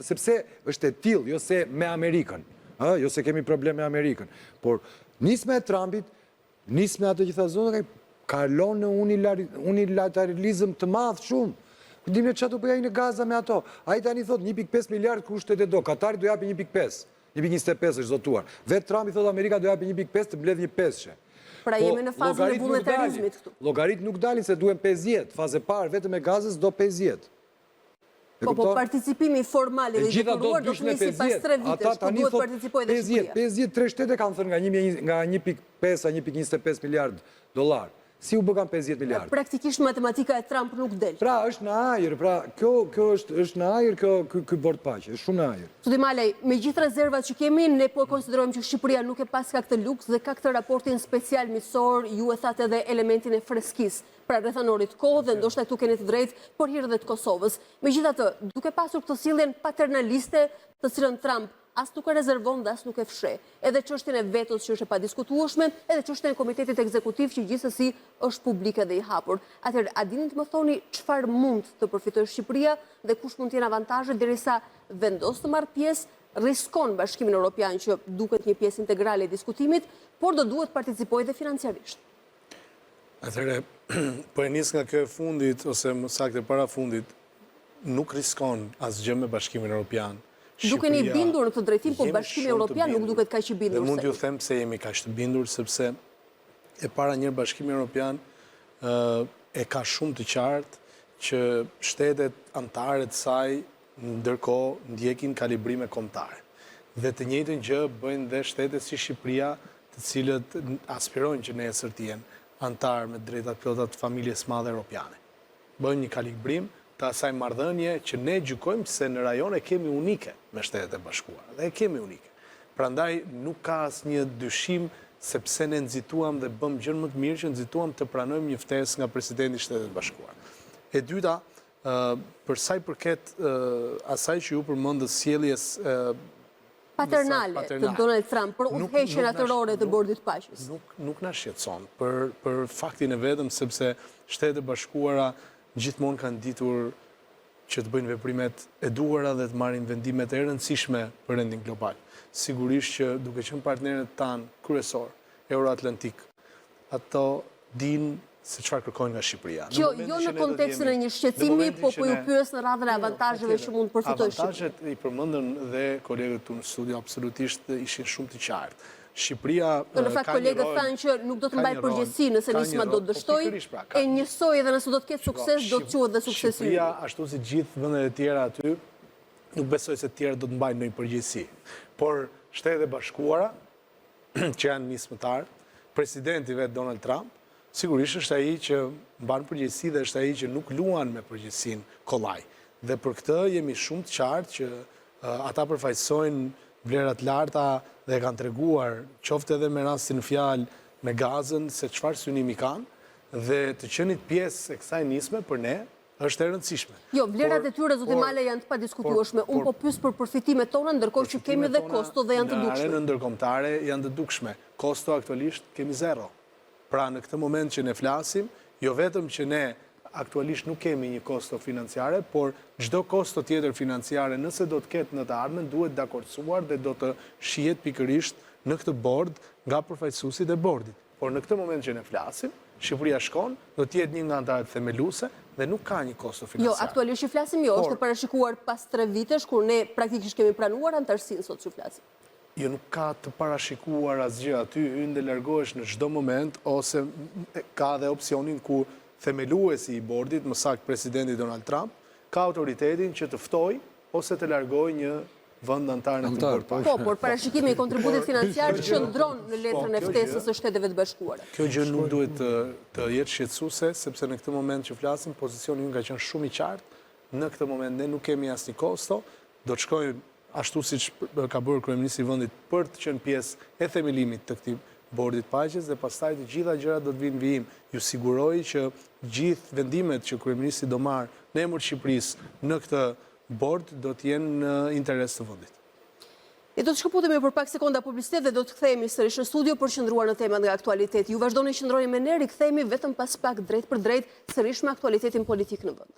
sepse është e tillë, jo se me Amerikën, ë, jo se kemi problem me Amerikën, por nisma e Trumpit Nisma atë që tha Zogaj, kalon në unilateralizëm të madh shumë. Ku dimë ne çfarë do bëjë ai në Gaza me ato? Ai tani thotë 1.5 miliard kush shtete do, Katari do japi 1.5. 1.25 është zotuar. Vetë Trumpi thotë Amerika do japi 1.5 të mbledhë një pesëshe. Pra po, jemi në fazën e vullnetarizmit këtu. Llogaritë nuk dalin se duhen 50, fazë e parë vetëm e Gazës do 50. Po, po, participimi formal edhe i detyruar do të nisi pas 3 vitesh, ku duhet participojë dhe Shqipëria. 53 shtete kanë thënë nga 1.5 a 1.25 miliard dollar. Si u bëkan 50 miliard? Praktikisht matematika e Trump nuk del. Pra, është në ajër, pra, kjo, kjo është, është në ajër, kjo, ky, ky bord paqe, është shumë në ajër. Zoti Malaj, me gjithë rezervat që kemi, ne po e konsiderojmë që Shqipëria nuk e paska këtë luks dhe ka këtë raportin special miqësor, ju e thatë edhe elementin e freskisë. pra rrethanorit kohë dhe ndoshta këtu keni të drejtë për hir dhe të Kosovës. Megjithatë, duke pasur këtë sjelljen paternaliste, të cilën Trump as nuk e rezervon dhe as nuk e fsheh, edhe çështjen e vetos që është e padiskutueshme, edhe çështjen e Komitetit Ekzekutiv që gjithsesi është publike dhe i hapur. Atëherë, a dini të më thoni çfarë mund të përfitojë Shqipëria dhe kush mund të jenë avantazhet derisa vendos të marrë pjesë, riskon Bashkimin Europian që duket një pjesë integrale e diskutimit, por do duhet participojë dhe financiarisht. Atëherë, po e nis nga kjo e fundit, ose më saktë e parafundit, nuk riskon asgjë me Bashkimin Europian. Dukeni i bindur në këtë drejtim, po Bashkimi Europian nuk duket kaq i bindur. Dhe mund t'ju them pse jemi kaq të bindur, sepse e para njëherë Bashkimi Europian e ka shumë të qartë që shtetet anëtare të saj ndërkohë ndjekin kalibrime kombëtare. Dhe të njëjtën gjë bëjnë dhe shtete si Shqipëria, të cilët aspirojnë që nesër të jenë anëtarë me të drejta të plota të familjes së madhe europiane. Bëjnë një kalibrim të asaj marrëdhënie që ne gjykojmë se në rajon e kemi unike me Shtetet e Bashkuara dhe e kemi unike. Prandaj nuk ka asnjë dyshim se pse ne nxituam dhe bëmë gjënë më të mirë që nxituam të pranojmë një ftesë nga Presidenti i Shteteve të Bashkuara. E dyta, për sa i përket asaj që ju përmendët sjelljes paternale të Donald Trump për udhëheqjen atërore të Bordit të Paqes. Nuk na shqetëson për për faktin e vetëm sepse Shtetet e Bashkuara gjithmonë kanë ditur që të bëjnë veprimet e duhura dhe të marrin vendimet e rëndësishme për rendin global. Sigurisht që duke qenë partnerët tanë kryesorë euroatlantikë, ato dinë se çfarë kërkojnë nga Shqipëria. Kjo jo në kontekstin e një shqetësimi, po po ju pyes në radhën e jo, avantazheve që mund të përfitojë Shqipëria. Avantazhet i përmendën dhe kolegët këtu në studio absolutisht ishin shumë të qartë. Shqipëria ka një rol... Në fakt kolegët thanë që nuk do të mbajë përgjegjësi nëse nisma do të po, dështojë, pra, e njësoj edhe nëse do të ketë sukses, do të quhet dhe suksesi ynë. Shqipëria, ashtu si gjithë vendet e tjera aty, nuk besoj se të tjerët do të mbajnë ndonjë përgjegjësi. Por Shtetet e Bashkuara, që janë nismëtarë, presidenti vetë Donald Trump, sigurisht është ai që mban përgjegjësi dhe është ai që nuk luan me përgjegjësinë kollaj. Dhe për këtë jemi shumë të qartë që ata përfaqësojnë vlera të larta dhe e kanë treguar, qoftë edhe me rastin në fjalë me Gazën, se çfarë synimi kanë dhe të qenit pjesë e kësaj nisme për ne Është e rëndësishme. Jo, vlerat e tyre, zoti Malaj, janë të padiskutueshme. Unë po pyes për përfitimet tona, ndërkohë që kemi dhe kosto dhe janë të dukshme. Në arenën ndërkombëtare janë të dukshme. Kosto aktualisht kemi zero. Pra në këtë moment që ne flasim, jo vetëm që ne aktualisht nuk kemi një kosto financiare, por çdo kosto tjetër financiare nëse do të ketë në të ardhmen duhet dakordësuar dhe do të shihet pikërisht në këtë bord nga përfaqësuesit e bordit. Por në këtë moment që ne flasim, Shqipëria shkon, do të jetë një nga anëtarët themeluese dhe nuk ka një kosto financiare. Jo, aktualisht që flasim jo, është parashikuar pas 3 vitesh, kur ne praktikisht kemi pranuar anëtarësinë sot që flasim. Jo, nuk ka të parashikuar asgjë, aty hyn dhe largohesh në çdo moment, ose ka dhe opsionin ku themeluesi i bordit, më saktë presidenti Donald Trump, ka autoritetin që të ftojë ose të largojë një vend anëtar në këtë bord paqeje. Po, por parashikimi i kontributit financiar qëndron në letrën e po, ftesës së Shteteve të Bashkuara. Kjo gjë nuk duhet të jetë shqetësuese, sepse në këtë moment që flasim, pozicioni ynë ka qenë shumë i qartë. Në këtë moment ne nuk kemi asnjë kosto, do të shkojmë ashtu siç ka bërë kryeministri i vendit për të qenë pjesë e themelimit të këtij bordit të paqes dhe pastaj të gjitha gjërat do të vijnë në vijim. Ju siguroj që gjithë vendimet që kryeministri do marrë në emër të Shqipërisë në këtë bord do të jenë në interes të vendit. Ne do të shkëputemi për pak sekonda publicitet dhe do të kthehemi sërish në studio për të qëndruar në temat nga aktualiteti. Ju vazhdoni qëndroni me ne, rikthehemi vetëm pas pak drejtpërdrejt sërish me aktualitetin politik në vend.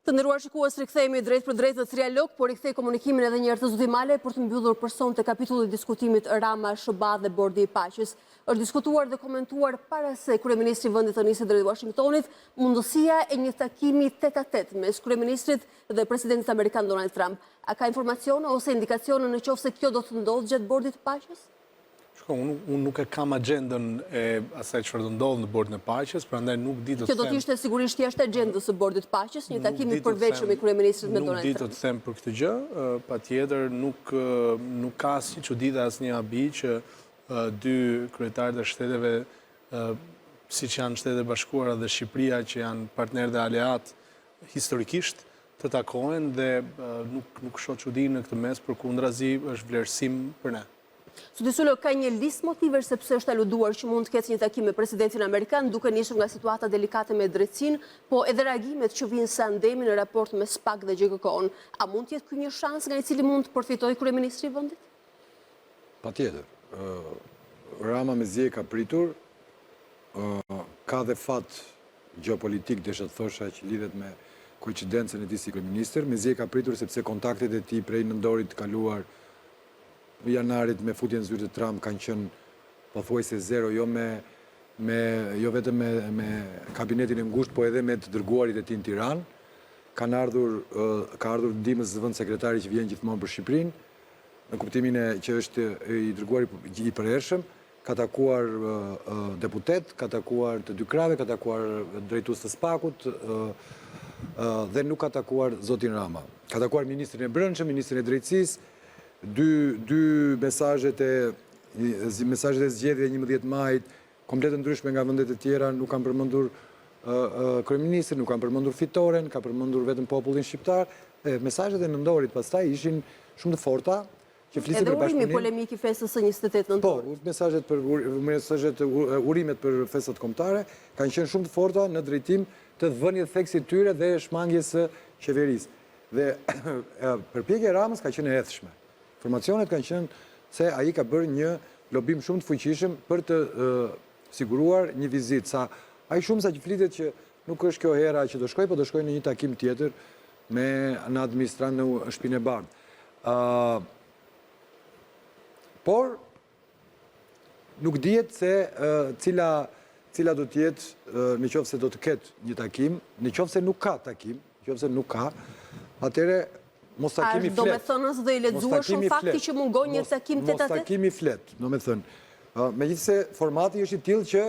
Të nderuar shikues, rikthehemi drejtpërdrejt në Trialog, por rikthej komunikimin edhe njëherë te zoti Malaj për të mbyllur për sonte kapitullin e diskutimit Rama, SHBA dhe Bordi i Paqes. Është diskutuar dhe komentuar para se kryeministri i vendit të niset drejt Washingtonit, mundësia e një takimi tet-a-tet mes kryeministrit dhe presidentit amerikan Donald Trump. A ka informacione ose indikacione në qoftë se kjo do të ndodhë gjatë Bordit të Paqes? Shiko, unë, unë nuk e kam agjendën e asaj çfarë do ndodhë në Bordin e Paqes, prandaj nuk di të them. Kjo do të ishte sigurisht jashtë agjendës së Bordit të Paqes, një takim i përveçëm i kryeministrit me Donald Trump. Nuk di të të them për këtë gjë, patjetër nuk nuk ka asnjë çudi dhe asnjë habi që dy kryetarët e shteteve siç janë Shtetet e Bashkuara dhe Shqipëria që janë partnerë dhe aleatë historikisht të takohen dhe nuk nuk shoh çudi në këtë mes, përkundrazi është vlerësim për ne. Zoti Sulo, ka një listë motivesh sepse është aluduar që mund të ketë një takim me presidentin amerikan, duke nisur nga situata delikate me drejtësinë, po edhe reagimet që vijnë së andejmi në raport me SPAK dhe GJKKO-n. A mund të jetë ky një shans nga i cili mund të përfitojë kryeministri i vendit? Patjetër. Rama mezi e ka pritur, ka dhe fat gjeopolitik, desha të thosha që lidhet me koincidencën e tij si kryeministër, mezi e ka pritur sepse kontaktet e tij prej nëntorit të kaluar janarit me futjen në zyrë të Trump kanë qenë pothuajse zero, jo me me jo vetëm me me kabinetin e ngushtë, po edhe me të dërguarit e tij në Tiranë. Kanë ardhur ka ardhur ndihmës zëvendëssekretari që vjen gjithmonë për Shqipërinë, në kuptimin e që është i dërguari i përhershëm, ka takuar deputetë, ka takuar të dy krahëve, ka takuar drejtues të SPAK-ut dhe nuk ka takuar zotin Rama. Ka takuar ministrin e Brendshëm, ministrin e Drejtësisë, Dy dy mesazhet e mesazhet e zgjedhjeve 11 majit komplet të ndryshme nga vendet e tjera, nuk kanë përmendur kryeministrin, nuk kanë përmendur fitoren, ka përmendur vetëm popullin shqiptar. Dhe mesazhet e nëntorit pastaj ishin shumë të forta që flisnin për bashkëpunim. Edhe urimi polemik i festës së 28 nëntorit. Po, mesazhet për mesazhet urimet për festat kombëtare kanë qenë shumë të forta në drejtim të vënies theksit tyre dhe shmangjes së qeverisë. Dhe përpjekja e Ramës ka qenë e ethshme. Informacionet kanë qenë se ai ka bërë një lobim shumë të fuqishëm për të siguruar një vizitë. Sa aq shumë sa që flitet që nuk është kjo hera që do shkojë, po do shkojë në një takim tjetër me në administratë në Shtëpinë e Bardhë. Por Nuk dihet se cila cila do të jetë, në qoftë se do të ketë një takim, në qoftë se nuk ka takim, në qoftë se nuk ka, atëherë mos takimi flet. A është domethënës dhe i lexueshëm fakti që mungon një takim tet a tet? Mos takimi flet, domethënë. Megjithëse formati është i tillë që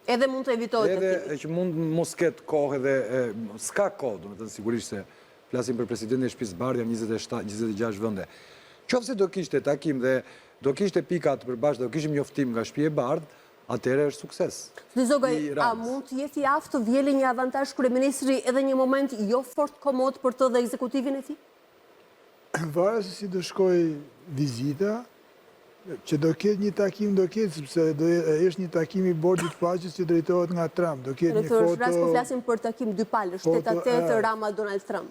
Edhe mund të evitohet takimi. Edhe që mund mos ketë kohë edhe s'ka kohë, domethënë sigurisht se flasim për presidentin e Shtëpisë së Bardhë janë 27, 26 vende. Qoftë se do kishte takim dhe do kishte pika të përbashkëta, do kishim njoftim nga Shtëpia e Bardhë, atëherë është sukses. Zoti Zogaj, a mund të jetë i aftë të vjeli një avantazh kryeministri edhe një moment jo fort komod për të dhe ekzekutivin e tij? Varet se si do shkojë vizita, që do ketë një takim do ketë, sepse do është një takim i Bordit të Paqes që drejtohet nga Trump, do ketë një foto... Në po flasim për takim dypalësh, tet a tet Rama Donald Trump.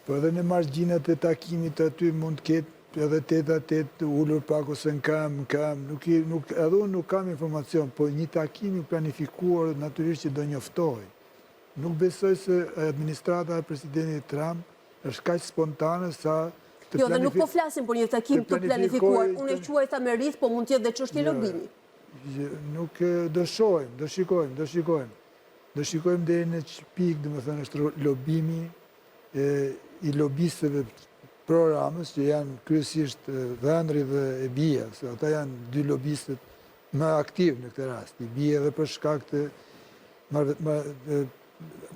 Po edhe në margjinat e takimit aty mund të ketë... edhe tête-à-tête ulur pak ose në këmbë, në këmbë, nuk i, nuk, edhe unë nuk kam informacion, po një takim i planifikuar natyrisht që do njoftohej. Nuk besoj se administrata e presidentit Trump është kaq spontane sa të Jo, dhe nuk po flasim për një takim të planifikuar. Unë e quajta me ritm, po mund të jetë dhe çështje lobimi. Nuk do shohim, do shikojmë, do shikojmë. Do shikojmë deri në ç'pikë, domethënë është lobimi i lobistëve pro Ramës, që janë kryesisht dhëndri dhe e bija, se ata janë dy lobistët më aktivë në këtë rast. I bie edhe për shkak të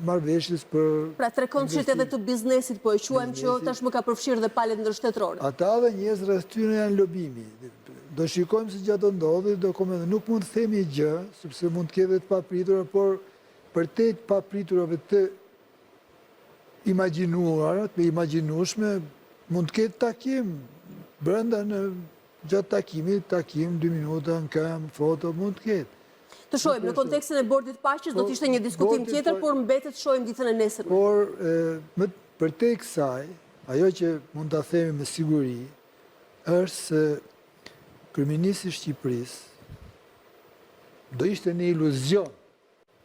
marrëveshjes për... Pra trekëndëshit edhe të biznesit, po e quajmë që tashmë ka përfshirë dhe palët ndërshtetërore. Ata dhe njerëz rreth tyre janë lobimi. Do shikojmë se çfarë do ndodhi, do komentojmë. Nuk mund të themi gjë, sepse mund të ketë dhe të papritura, por përtej të papriturave të imagjinuara, të imagjinueshme, mund të ketë takim brenda në gjatë takimit, takim, dy minuta, në këmbë, foto, mund të ketë. Të shohim, në kontekstin e bordit të paqes, do të ishte një diskutim tjetër, por mbetet të shohim ditën e nesërme. Por, më përtej kësaj, ajo që mund ta themi me siguri, është se kryeministri i Shqipërisë do ishte një iluzion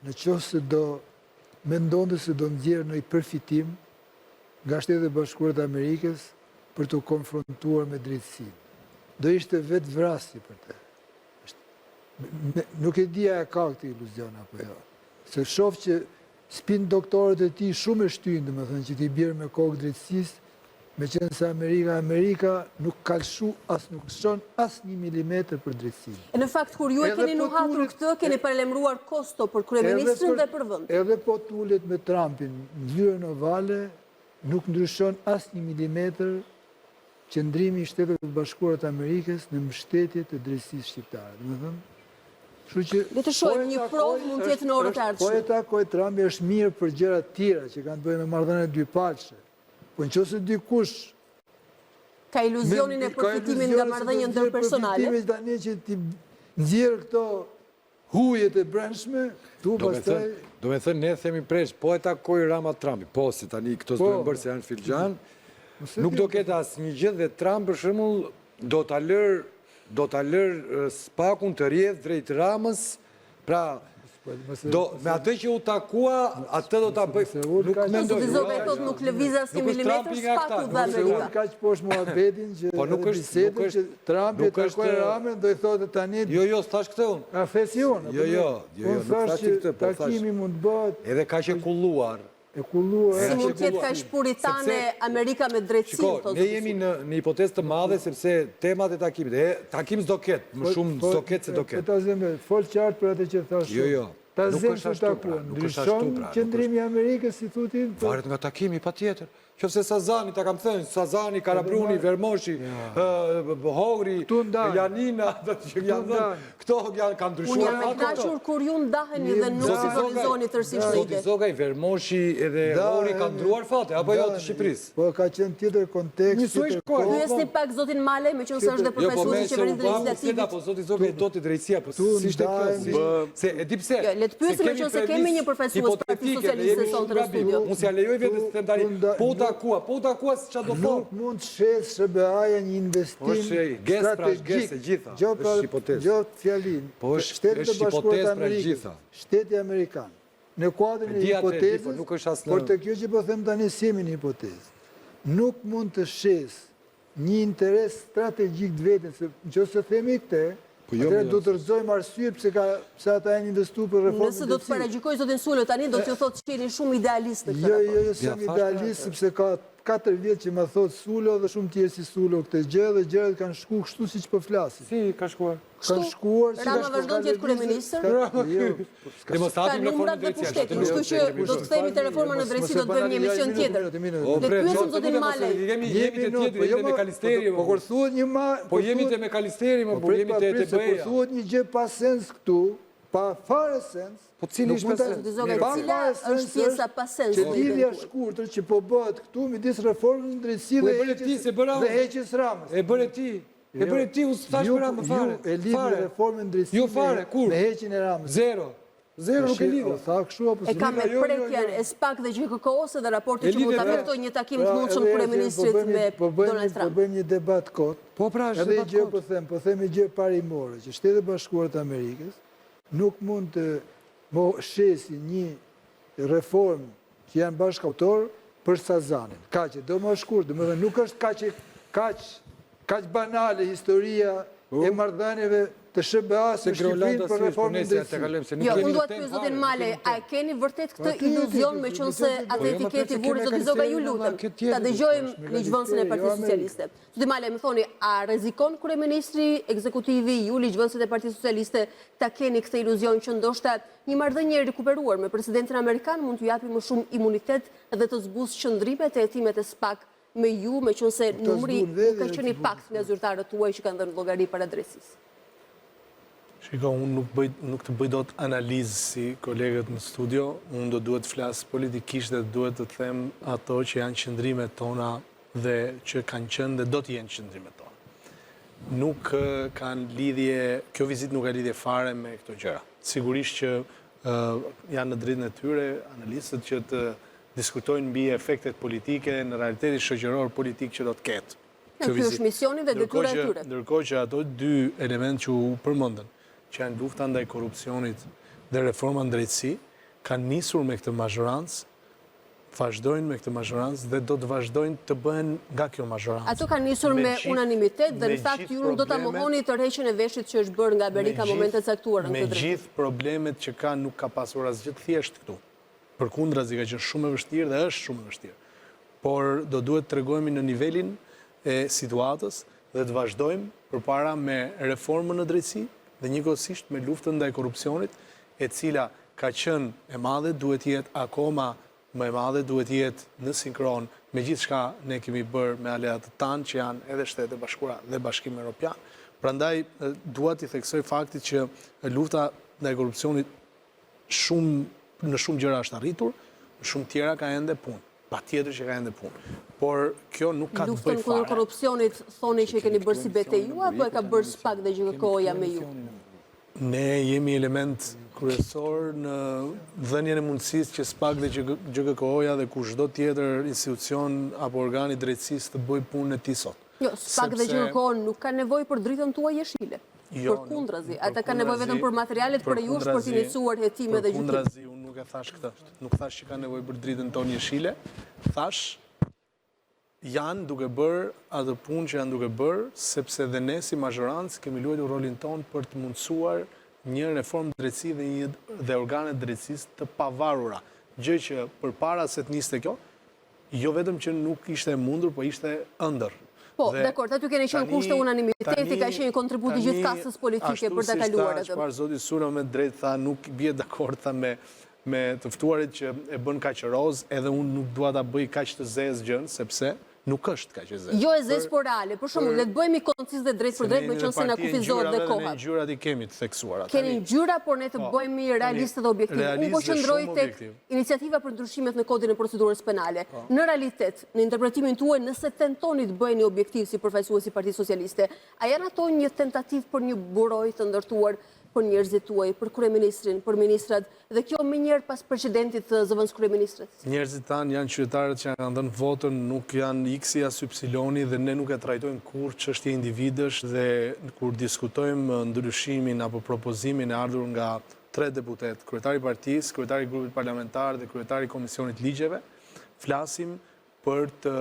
Në qoftë se do mendonte se do nxjerrë ndonjë përfitim nga Shtetet e Bashkuara të Amerikës për t'u konfrontuar me drejtësinë. Do ishte vetëvrasje për të. Nuk e di a e ka këtë iluzion apo jo. Se shoh që spin doktorët e tij shumë e shtyjnë, domethënë që t'i bjerë me kokë drejtësisë, Meqenëse Amerika, Amerika nuk ka lëshu as nuk lëshon asnjë milimetër për drejtësinë. E në fakt kur ju e keni po nuhatur këtë, keni paralajmëruar kosto për kryeministrin dhe për vendin. Edhe po të ulet me Trumpin në zyrën ovale, nuk ndryshon asnjë milimetër qëndrimi i Shteteve të Bashkuara të Amerikës në mbështetje të drejtësisë shqiptare. Domethënë, kështu që Le të shohim, po një provë mund të jetë në orët e ardhshme. Po e takoi Trumpi është mirë për gjëra të tjera që kanë të bëjnë me marrëdhëniet dypalëshe. Po në qoftë se dikush... Ka iluzionin e përfitimit nga marrëdhënia ndërpersonale. Përfitimit tani që t'i nxjerrë këto hujet e brendshme, tu pastaj... Domethënë, ne themi presh, po e takoi Rama Trumpin, po se tani këto s'duhen po. bërë se janë filxhan, nuk do ketë asnjë gjë dhe Trump për shembull do ta lërë do ta lërë SPAK-un të rrjedhë drejt Ramës Pra, do, me atë që u takua, atë do ta bëj. Nuk mendoj. Zoti Zogaj thotë nuk lëviz asnjë milimetër SPAK-u dhe Amerika. Kaq poshtë muhabetin që po nuk është nuk është Trumpi e takoi Ramën do i thotë tani. Jo, jo, s'thash këtë unë. A the si unë? Jo, jo, jo, jo, nuk thash këtë, po thash. Takimi mund të bëhet. Edhe kaq e kulluar. E kulluar. Si mund të jetë kaq puritane Amerika me drejtësinë, thotë zoti. Ne jemi në në hipotezë të madhe sepse temat e takimit, e takim s'do ketë, më shumë s'do ketë se do ketë. Po ta zëmë, fol qartë për atë që thashë. Jo, jo. Ta zëmë se takuan. Nuk është ashtu pra. Qëndrimi i Amerikës si thotë? Varet nga takimi, patjetër. Qoftë se Sazani, ta kam thënë, Sazani, Karabruni, Vermoshi, Hori, Janina, që janë dhënë, këto janë kanë ndryshuar Unë jam e kënaqur kur ju ndaheni dhe nuk sinkronizoni tërësisht në ide. Zoti Zogaj, Vermoshi edhe Hori kanë ndruar fate, apo jo të Shqipërisë? Po ka qenë tjetër kontekst, tjetër kohë. Pyesni pak zotin Malaj, meqenëse është dhe jo, po, përfaqësues i qeverisë dhe legjislativit. Po zoti Zogaj do të drejtësia, po si ishte kjo? Se e di pse? Jo, le të pyesim meqenëse kemi një përfaqësues të Partisë Socialiste sonte në studio. Unë s'ia lejoj vetes të them tani, po u takua, po u takua se çfarë do thonë. Nuk mund të shesë SHBA-ja një investim po strategjik. Është hipotezë. Jo fjalinë. Po është Shtetet e Bashkuara të Amerikës. Shteti amerikan. Në kuadrin e hipotezës, por te kjo që po them tani s'jemi në hipotezë. Nuk mund të shesë një interes strategjik të vetin, se në qoftë se themi këtë, po jo, atëherë do të rrëzojmë arsyet pse ka pse ata janë investuar për reformën. Nëse do të paragjykoj zotin Sulo tani do t'ju thotë që jeni shumë idealist në këtë jo, raport. Jo, jo, s'jam idealist sepse ka 4 vjet që ma thotë Sulo dhe shumë tjerë si Sulo këtë gjë dhe gjërat kanë shku kështu siç po flasim. Si ka shkuar? Kanë shkuar si Rama vazhdon të jetë kryeministër. Jo, Dhe mos hapim reformën në drejtësi. Kështu që do të kthehemi te reforma në drejtësi, do të bëjmë një emision tjetër. Le të pyesim zotin Malaj. Jemi jemi te tjetri, jemi te McAllisteri. Po kur thuhet një ma, po jemi te McAllisteri, po jemi te te BE-ja. Kur thuhet një gjë pa sens këtu, pa fare sens. Po cili është pa sens? Cila është pjesa pa sens? Që lidhja e shkurtër që po bëhet këtu midis reformës në drejtësi dhe heqjes Ramës. E bëre ti. E bëre ti, unë s'thashë për Ramën fare. Ju e lidhni reformën në drejtësi jo fare, kur? me heqjen e Ramës. Zero. Zero nuk e lidh. U tha kështu apo E ka me jo, jo, prekjen jo. e SPAK dhe GJKKO-së dhe raporti që mund ta pra. afektojë një takim të mundshëm të kryeministrit me Donald Trump. Po bëjmë një debat kot. Po pra, është Edhe debat gjë kot. po them, po them një gjë parimore, që Shtetet e Bashkuara të Amerikës nuk mund të mo shesin një reformë që janë bashkautor për Sazanin. Kaq, do më shkurt, domethënë nuk është kaq kaq kaq banale historia e marrëdhënieve të SHBA-s Se me Shqipërinë Grolanda për si është, po reformën nëse drejtësi. ta kalojmë se nuk Jo, kemi unë në dua të temp pyes zotin fare, nuk Malaj, kemi në a e temp. keni vërtet këtë Patjetër, iluzion që me me qenë se qenë se atë Po, jo, më etiketë i pse vuri kemi zoti Zoga, ju Kalisterin, lutem, valla, këtë ta tjetër, dëgjojmë është me ligjvënësin e Kalisterin, jo Partisë Amerikë. Socialiste. Zoti Malaj, më thoni, a rrezikon kryeministri, ekzekutivi, ju ligjvënësit e Partisë Socialiste ta keni këtë iluzion që ndoshta një marrëdhënie e rikuperuar me presidentin amerikan mund t'ju japi më shumë imunitet dhe të zbusë qëndrimet e hetimet e SPAK me ju, meqenëse Po numri nuk ka qenë i paktë nga zyrtarët tuaj që kanë dhënë llogari para drejtësisë. Shiko, unë nuk bëj, nuk të bëj dot analizë si kolegët në studio, unë do duhet të flas politikisht dhe duhet të them ato që janë qëndrimet tona dhe që kanë qenë dhe do të jenë qëndrimet tona. Nuk kanë lidhje, kjo vizitë nuk ka lidhje fare me këto gjëra. Sigurisht që janë në drejtën e tyre analistët që të diskutojnë mbi efektet politike në realitetin shoqëror politik që do të ketë. Kjo ky është misioni dhe detyra e tyre. Ndërkohë që ato dy elementë që u përmendën, që janë lufta ndaj korrupsionit dhe reforma në drejtësi, kanë nisur me këtë mazhorancë, vazhdojnë me këtë mazhorancë dhe do të vazhdojnë të bëhen nga kjo mazhorancë. Ato kanë nisur me unanimitet dhe në fakt ju nuk do ta mohoni tërheqjen e veshit që është bërë nga Amerika në momente të caktuara në këtë drejtim. Me gjithë problemet që ka nuk ka pasur asgjë të thjeshtë këtu. Përkundrazi ka qenë shumë e vështirë dhe është shumë e vështirë. Por do duhet të tregohemi në nivelin e situatës dhe të vazhdojmë përpara me reformën në drejtësi dhe njëkohësisht me luftën ndaj korrupsionit, e cila ka qenë e madhe, duhet të jetë akoma më e madhe, duhet të jetë në sinkron me gjithçka ne kemi bërë me aleatët tanë që janë edhe Shtetet e Bashkuara dhe Bashkimi Europian. Prandaj dua t'i theksoj faktit që lufta ndaj korrupsionit shumë në shumë gjëra është arritur, në shumë tjera ka ende punë. Patjetër që ka ende punë. Por kjo nuk ka të bëjë fare. Luftën kundër korrupsionit thoni që e keni bërë si betejë ju apo e ka bërë SPAK dhe GJKKO-ja me ju? Ne jemi element kryesor në dhënien e mundësisë që SPAK dhe GJKKO-ja dhe kushdo tjetër institucion apo organ i drejtësisë të bëjë punën e tij sot. Jo, SPAK dhe GJKKO nuk kanë nevojë për dritën tuaj jeshile. Jo, Përkundrazi, ata kanë nevojë vetëm për materialet prej jush për të iniciuar hetime dhe gjykim. Përkundrazi, unë nuk e thashë këtë. Nuk thashë që kanë nevojë për dritën tonë jeshile. Thashë, janë duke bërë atë punë që janë duke bërë, sepse dhe ne si mazhorancë kemi luajtur rolin tonë për të mundësuar një reformë drejtësi dhe një dhe organe të drejtësisë të pavarura. Gjë që përpara se të niste kjo, Jo vetëm që nuk ishte e mundur, po ishte ëndërr. Po, dakord, aty keni qenë kushte unanimiteti, ka qenë një kontribut i gjithë kastës politike për ta kaluar atë. Ashtu siç tha, çfarë zoti Sula me të drejtë tha, nuk bie dakord tha me me të ftuarit që e bën kaq rozë, edhe unë nuk dua ta bëj kaq të zezë gjënë, sepse nuk është kaq e zezë. Jo e zezë, por reale. Për shembull, le të bëhemi konciz dhe drejtpërdrejt, meqenëse na kufizohet dhe koha. Ne ngjyrat i kemi të theksuara. Keni ngjyra, por ne të po, bëhemi realistë dhe objektivë. Unë po qëndroj tek iniciativa për ndryshimet në kodin e procedurës penale. Po. Në realitet, në interpretimin tuaj, nëse tentoni të bëheni objektiv si përfaqësues i Partisë Socialiste, a janë ato një tentativë për një mburojë të ndërtuar për njerëzit tuaj, për kryeministrin, për ministrat, dhe kjo menjëherë pas precedentit të zëvendëskryeministrit? Njerëzit tanë janë qytetarët që na kanë dhënë votën, nuk janë X-i as Y-i dhe ne nuk e trajtojmë kurrë çështje individësh dhe kur diskutojmë ndryshimin apo propozimin e ardhur nga tre deputetë, kryetari i partisë, kryetari i grupit parlamentar dhe kryetari i Komisionit të Ligjeve, flasim për të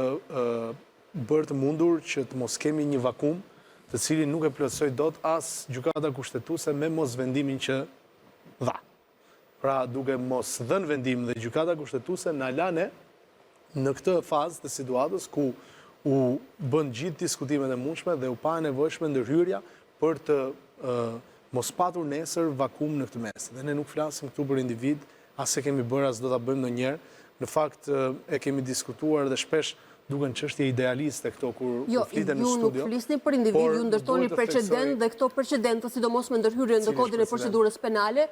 bërë të mundur që të mos kemi një vakum, të cilin nuk e plotësoi dot as Gjykata Kushtetuese me mosvendimin që dha. Pra, duke mos dhënë vendim dhe Gjykata Kushtetuese na la ne në këtë fazë të situatës ku u bënë gjithë diskutimet e mundshme dhe u pa e nevojshme ndërhyrja për të mos patur nesër vakum në këtë mes. Dhe ne nuk flasim këtu për individë, as e kemi bërë, as do ta bëjmë ndonjëherë. Në fakt, e kemi diskutuar dhe shpesh duken çështje idealiste këto kur jo, fliten në studio. Jo, ju nuk flisni për individë, ju ndërtoni precedentë dhe këto precedentë, sidomos me ndërhyrjen në kodin e procedurës penale,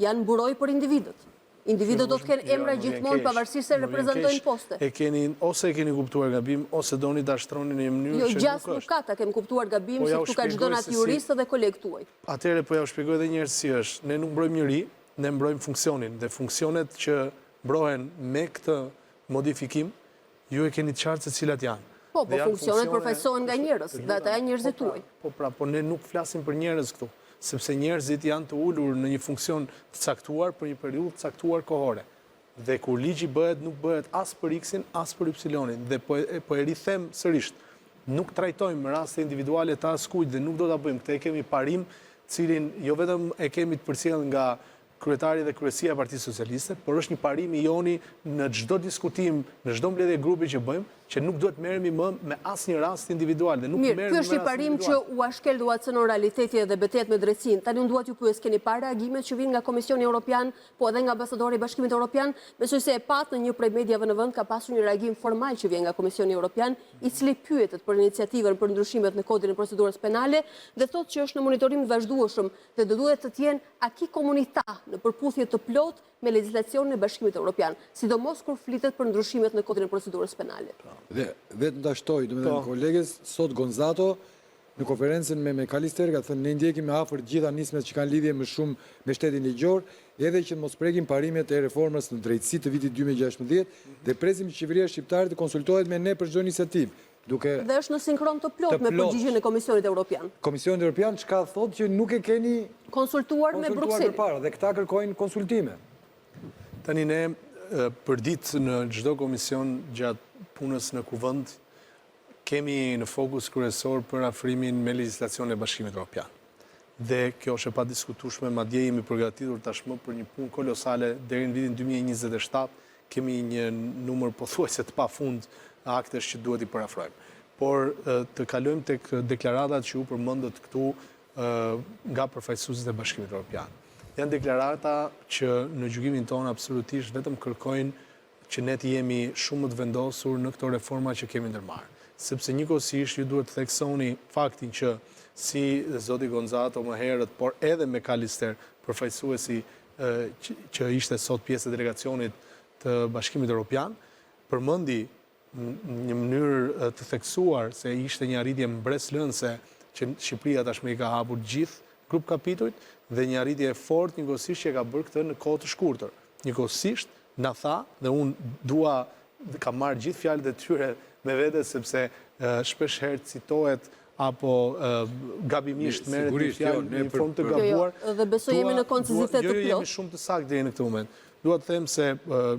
janë mburojë për individët. Individët do të kenë jo, emra gjithmonë pavarësisht se reprezentojnë poste. E keni, ose e keni kuptuar gabim, ose doni ta shtroni në një mënyrë jo, që nuk është. Jo, gjasë nuk ka ta kem kuptuar gabim, po se këtu ka çdo natë juristë dhe kolegë tuaj. Atëherë po jua shpjegoj edhe një herë si është. Ne nuk mbrojmë njeri, Ne mbrojmë funksionin dhe funksionet që mbrohen me këtë modifikim, ju e keni të qartë se cilat janë. Po, po funksionet përfaqësohen nga njerëz dhe ata janë njerëzit po pra, tuaj. Po pra, po ne nuk flasim për njerëz këtu, sepse njerëzit janë të ulur në një funksion të caktuar për një periudhë të caktuar kohore. Dhe kur ligji bëhet, nuk bëhet as për X-in, as për Y-in. Dhe po e, po e rithem sërisht, nuk trajtojmë raste individuale të askujt dhe nuk do ta bëjmë. Këtë e kemi parim, cilin jo vetëm e kemi të përcjellë nga kryetari dhe kryesia e Partisë Socialiste, por është një parim i joni në çdo diskutim, në çdo mbledhje grupi që bëjmë, që nuk duhet merremi më me asnjë rast individual dhe nuk Mirë, merremi ky është me një rast parim që individual. ua shkel dhe ua cënon realiteti dhe betejat me drejtësinë. Tani unë dua t'ju pyes, keni parë reagimet që vijnë nga Komisioni Europian, po edhe nga ambasadori i Bashkimit Europian? Besoj se e patë në një prej mediave në vend ka pasur një reagim formal që vjen nga Komisioni Europian, i cili pyetet për iniciativën për ndryshimet në Kodin e Procedurës Penale dhe thotë që është në monitorim të vazhdueshëm dhe do duhet të jenë acquis communautaire në përputhje të plotë me legjislacionin e Bashkimit Europian, sidomos kur flitet për ndryshimet në Kodin e Procedurës Penale. Dhe vetëm ta shtoj, domethënë Po. koleges, sot Gonzato në konferencën me McAllister ka thënë ne ndjekim me afër të gjitha nismat që kanë lidhje më shumë me shtetin ligjor, edhe që mos prekim parimet e reformës në drejtësi të vitit 2016 dhe presim që qeveria shqiptare të konsultohet me ne për çdo iniciativë, duke Dhe është në sinkron të plotë Të me plotë. përgjigjen e Komisionit Europian. Komisionit Europian çka thotë që nuk e keni Konsultuar me konsultuar Brukselin. përpara dhe këta kërkojnë konsultime. Tani ne përditë në çdo komision gjatë punës në kuvend kemi në fokus kryesor përafrimin me legjislacionin e Bashkimit Evropian. Dhe kjo është e padiskutueshme, madje jemi përgatitur tashmë për një punë kolosale deri në vitin 2027 kemi një numër pothuajse të pafund aktesh që duhet i përafrojmë. Por të kalojmë tek deklaratat që ju përmendët këtu nga përfaqësuesit e Bashkimit Evropian. Janë deklarata që në gjykimin tonë absolutisht vetëm kërkojnë që ne të jemi shumë më të vendosur në këto reforma që kemi ndërmarrë. Sepse njëkohësisht ju duhet të theksoni faktin që si zoti Gonzato më herët, por edhe McAllister, përfaqësuesi që ishte sot pjesë e delegacionit të Bashkimit Evropian, përmendi në një mënyrë të theksuar se ishte një arritje mbresëlënëse që Shqipëria tashmë i ka hapur gjithë grup kapitujt dhe një arritje e fortë njëkohësisht që e ka bërë këtë në kohë të shkurtër. Njëkohësisht na tha dhe unë dua kam marrë gjithë fjalët e tyre me vete sepse shpesh herë citohet apo gabimisht merret një Sigurisht, jo, fjalë ne në një për- formë të për- Jo, jo, gabuar. dhe besoj jemi Dua- në koncizitet dua- të Jo, jo, jemi plotë. shumë të saktë deri në këtë moment. Dua të them se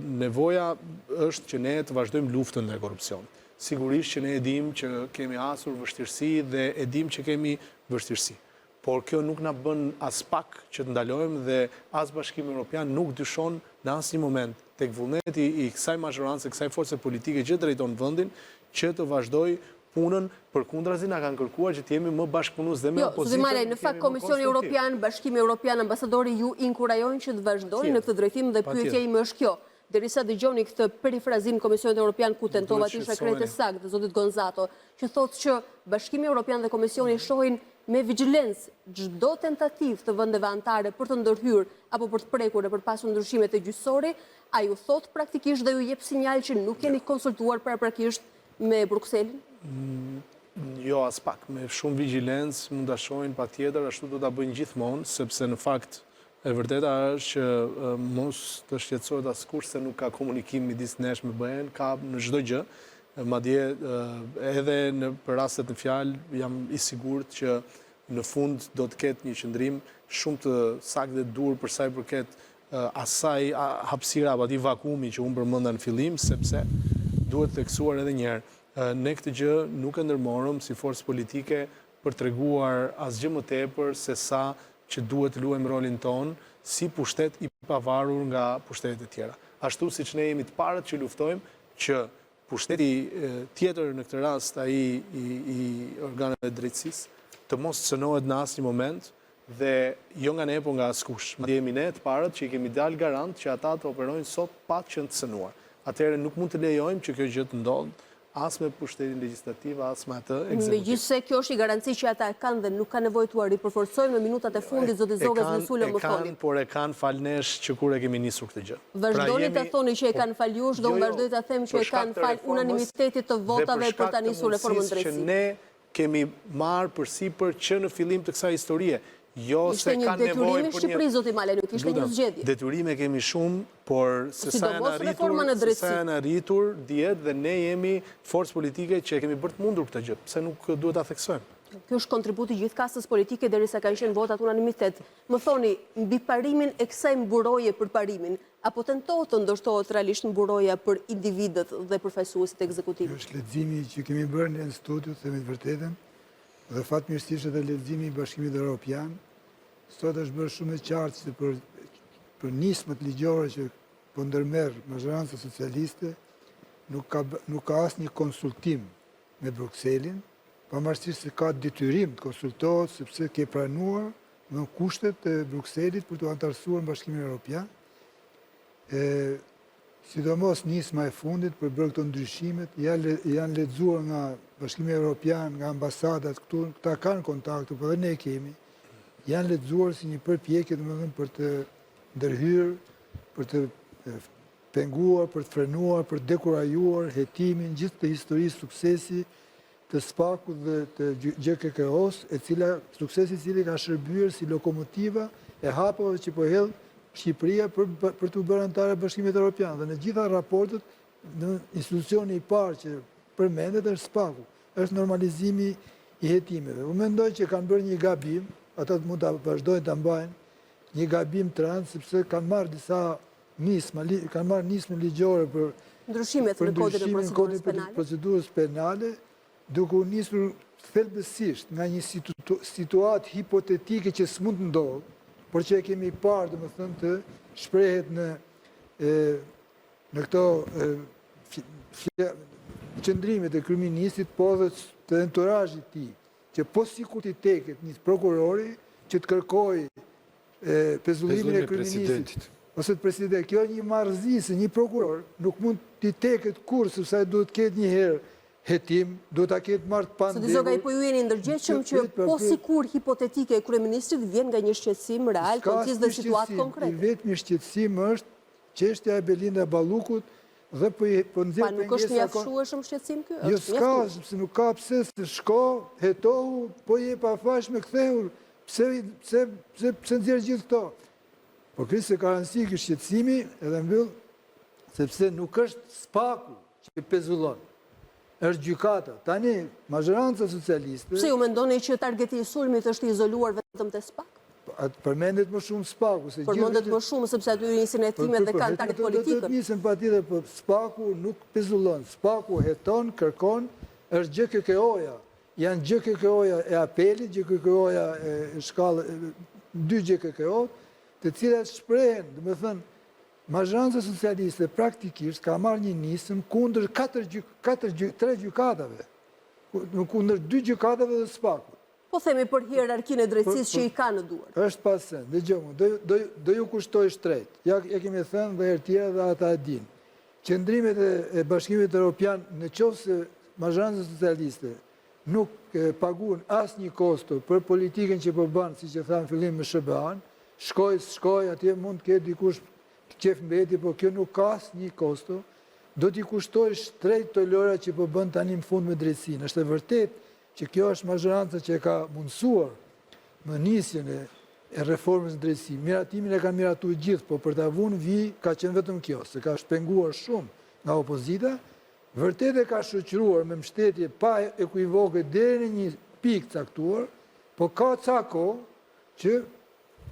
nevoja është që ne të vazhdojmë luftën ndaj korrupsionit. Sigurisht që ne e dimë që kemi hasur vështirësi dhe e dimë që kemi vështirësi. Por kjo nuk na bën aspak që të ndalojmë dhe as Bashkimi Evropian nuk dyshon në asnjë moment tek vullneti i kësaj mazhorance, kësaj force politike që drejton vendin, që të vazhdojë punën, përkundrazi na kanë kërkuar që të jemi më bashkëpunues dhe me Jo, zoti opozitën, Malaj, në të fakt jemi më Komisioni konstruktiv. Europian, Bashkimi Europian, ambasadori ju inkurajojnë që të vazhdoni në këtë drejtim dhe Patjetër. pyetja ime është kjo. Derisa dëgjoni këtë perifrazim Komisionit Europian ku tentova Duhet të isha krejt e shqetësoheni. saktë dhe zotit Gonzato, që thotë që Bashkimi Europian dhe Komisioni shohin me vigjilencë çdo tentativë të vendeve anëtare për të ndërhyrë apo për të prekur dhe për të pasur ndryshime te gjyqësori, ai ju thotë praktikisht dhe ju jep sinjal që nuk jeni konsultuar paraprakisht me Brukselin? Jo, aspak. Me shumë vigjilencë mund ta shohin patjetër, ashtu do ta bëjnë gjithmonë, sepse në fakt e vërteta është që e, mos të shqetësohet askush se nuk ka komunikim midis nesh me BE-n, ka në çdo gjë. E, Madje e, edhe në për rastet në fjalë jam i sigurt që në fund do të ketë një qëndrim shumë të saktë dhe dur për sa i përket e, asaj a, hapësira apo atij vakumi që unë përmenda në fillim, sepse duhet theksuar edhe një herë, e, ne këtë gjë nuk e ndërmorëm si forcë politike për treguar asgjë më tepër se sa që duhet të luajmë rolin tonë si pushtet i pavarur nga pushtetet e tjera. Ashtu siç ne jemi të parët që luftojmë që pushteti e, tjetër në këtë rast ai i, i organeve të drejtësisë të mos cënohet në asnjë moment dhe jo nga ne, po nga askush. Madje jemi ne të parët që i kemi dalë garant që ata të operojnë sot pa qenë të cënuar. Atëherë nuk mund të lejojmë që kjo gjë të ndodhë as me pushtetin legjislativ, as me atë ekzekutiv. Megjithëse kjo është një garanci që ata e kanë dhe nuk ka nevojë t'ua ripërforcojmë në minutat e fundit, zoti E Zogaj, kanë- zoti Sula, e më kanë, thoni. por e kanë falë nesh që kur e kemi nisur këtë gjë. Pra Vazhdoni jemi- ta thoni që e kanë falë jush dhe Jo, unë jo, vazhdoj ta them që për e shkak kanë të falë reformës unanimitetit të dhe votave për shkak ta të nisur reformën mundësisë drejtësi. Që ne kemi marrë përsipër që në fillim të kësaj historie. Jo se kanë nevojë për një... Ishte një detyrim i Shqipërisë, zoti Malaj, nuk ishte një zgjedhje. Detyrime kemi shumë, por se sa janë arritur, se sa janë arritur, dihet dhe ne jemi forcë politike që e kemi bërë të mundur këtë gjë. Pse nuk duhet ta theksojmë? Ky është kontributi i gjithë kastës politike derisa kanë qenë votat unanimitet. Më thoni, mbi parimin e kësaj mburoje për parimin, a po tentohet të ndërtohet realisht mburoja për individët dhe përfaqësuesit e ekzekutivit? Ky është leximi që kemi bërë ne në studio, themi të vërtetën, Dhe fatmirësisht edhe leximi i Bashkimit Europian, sot është bërë shumë e qartë se për, për nismat ligjore që po ndërmerr mazhoranca socialiste, nuk ka, nuk ka asnjë konsultim me Brukselin, pavarësisht se ka detyrim të konsultohet sepse ke pranuar në kushtet e Brukselit për t'u anëtarësuar në Bashkimin Europian. E, Sidomos nisma e fundit për bërë këto ndryshimet, janë lexuar nga Bashkimi Evropian, nga ambasadat këtu, këta kanë kontakte, po dhe ne kemi, janë lexuar si një përpjekje, domethënë, për të ndërhyrë, për të penguar, për të frenuar, për të dekurajuar hetimin, gjithë këtë histori suksesi të SPAK-ut dhe të GJKKO-s, e cila suksesi i cili ka shërbyer si lokomotiva e hapave që po hedh Shqipëria për për t'u bërë anëtare e Bashkimit Evropian dhe në gjitha raportet në institucioni i parë që përmendet është SPAK-u, është normalizimi i hetimeve. Unë mendoj që kanë bërë një gabim, ata mund ta vazhdojnë ta mbajnë një gabim të rëndë sepse kanë marrë disa nisma, kanë marrë nismë ligjore për ndryshimet në kodin e procedurës penale, procedurës penale, duke u nisur thelbësisht nga një situatë hipotetike që s'mund të ndodhë, por që e kemi parë, domethënë, të shprehet në në këto qëndrimet e kryeministrit, po dhe të enturazhit të tij, që po sikur t'i teket një prokurori që të kërkojë pezullimin e kryeministrit ose të presidentit. Kjo është një marrëzi se një prokuror nuk mund t'i teket kurrë sepse ai duhet të ketë një herë hetim, duhet ta ketë marrë të pandehur. Zoti Zogaj, po ju jeni i ndërgjegjshëm që po sikur hipotetike e kryeministrit vjen nga një shqetësim real, konciz dhe situatë konkrete. I vetmi shqetësim është çështja e Belinda Ballukut dhe po i po nxjerr pengesa. Pa nuk është mjaftueshëm shqetësim ky? Jo s'ka, sepse nuk ka pse se shko, hetohu, po je e pafajshme kthehu, pse pse pse pse nxjerr gjithë këto? Po ky se ka rëndësi ky shqetësimi edhe mbyll sepse nuk është SPAK-u që pezullon. Është gjykata. Tani, mazhoranca socialiste... Pse ju mendoni që targeti i sulmit është i izoluar vetëm te SPAK? Përmendet më shumë SPAK-u. Përmendet më shumë, sepse aty nisin hetimet dhe kanë target politikën. Do të nisin patjetër, po SPAK-u nuk pezullon. SPAK-u heton, kërkon, është GJKKO-ja. Janë GJKKO-ja e apelit, GJKKO-ja e shkallë, dy GJKKO, të cilat shprehen, domethënë, Mazhoranca socialiste praktikisht ka marrë një nismë kundër katër katër tre gjykatave, kundër dy gjykatave dhe SPAK-ut. Po themi për hierarkinë e drejtësisë që i ka në duar. Është pa sens. Dëgjo mu, do do do ju kushtojë shtrenjtë. Ja e kemi thënë dhe herë tjera dhe ata e dinë. Qëndrimet e, e Bashkimit Evropian në qoftë se mazhoranca socialiste nuk paguan asnjë kosto për politikën që po bën, siç e tha në fillim me SHBA-n, shkoi, s'shkoi, atje mund të ketë dikush qejf mbeti, po kjo nuk ka asnjë kosto, do t'i kushtojë shtrenjtë këto lojëra që po bën tani në fund me drejtësinë. Është e vërtetë që kjo është mazhoranca që e ka mundësuar më nisjen e e reformës në drejtësi. Miratimin e kanë miratuar gjithë, po për ta vunë vijë ka qenë vetëm kjo, se ka shpenguar shumë nga opozita, Vërtet e ka shoqëruar me mbështetje pa ekuivoke deri në një pikë caktuar, po ka ca kohë që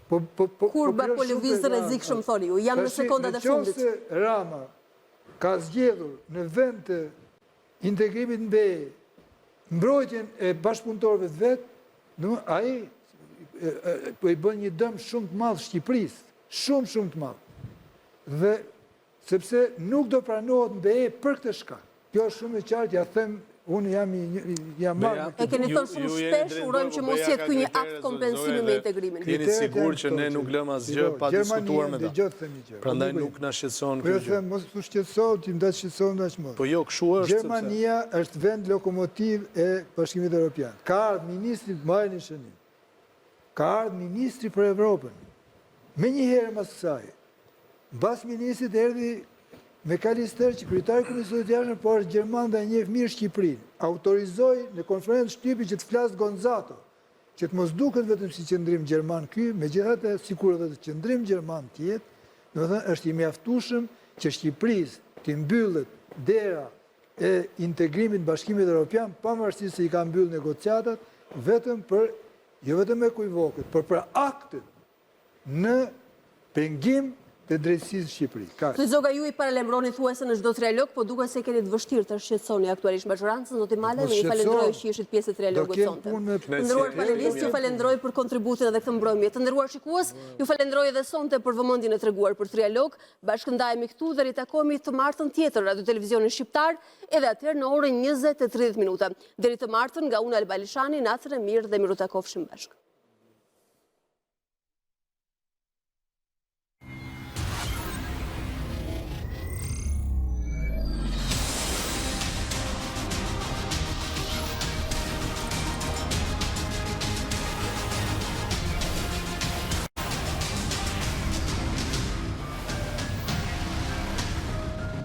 po po po Kurba po lëviz rrezikshëm thoni ju, jam në sekondat e fundit. Në qoftë se Rama ka zgjedhur në vend të integrimit në BE mbrojtjen e bashkëpunëtorëve të vet, ai po i bën një dëm shumë të madh Shqipërisë, shumë shumë të madh. Dhe Sepse nuk do pranohet në BE për këtë shkak. Kjo është shumë e qartë, ja them, unë jam i jam marrë me këtë. E keni thënë shumë shpesh, urojmë që mos jetë ky një akt kompensimi me integrimin. Jeni të sigurt që ne nuk lëmë asgjë pa diskutuar me ta. Prandaj nuk na shqetëson kjo gjë. Po ju them, mos u shqetëso, ti më shqetëson aq më. Po jo, kështu është. Gjermania është vend lokomotivë e Bashkimit Evropian. Ka ardhur ministri, mbajeni shënim. Ka ardhur ministri për Evropën. Menjëherë mas kësaj, Mbas ministrit erdhi McAllister që kryetari i Komisionit të Jashtëm, por është gjerman dhe e njeh mirë Shqipërinë. Autorizoi në konferencë shtypi që të flasë Gonzato. Që të mos duket vetëm si qëndrim gjerman ky, megjithatë sikur edhe qëndrim gjerman të jetë, domethënë është i mjaftueshëm që Shqipërisë t'i mbyllet dera e integrimit në Bashkimit Europian, pavarësisht se i ka mbyllë negociatat vetëm për jo vetëm ekuivokët, por për aktet në pengim të drejtësisë në Shqipëri. Kaq. Zoti Zogaj, ju i paralajmëroni thuajse në çdo trialog, po duket se keni të vështirë të shqetësoni aktualisht mazhorancën, zoti Malaj, unë ju falenderoj që ishit pjesë e trialogut sonte. Të nderuar panelistë, ju falenderoj për kontributin edhe këtë mbrëmje. Të nderuar shikues, ju falenderoj edhe sonte për vëmendjen e treguar për trialog. Bashkëndahemi këtu dhe ritakohemi të martën tjetër Radio Televizionin Shqiptar, edhe atëherë në orën 20:30 minuta. Deri të martën nga unë Alba Lishani, natën e mirë dhe mirutakofshim bashkë.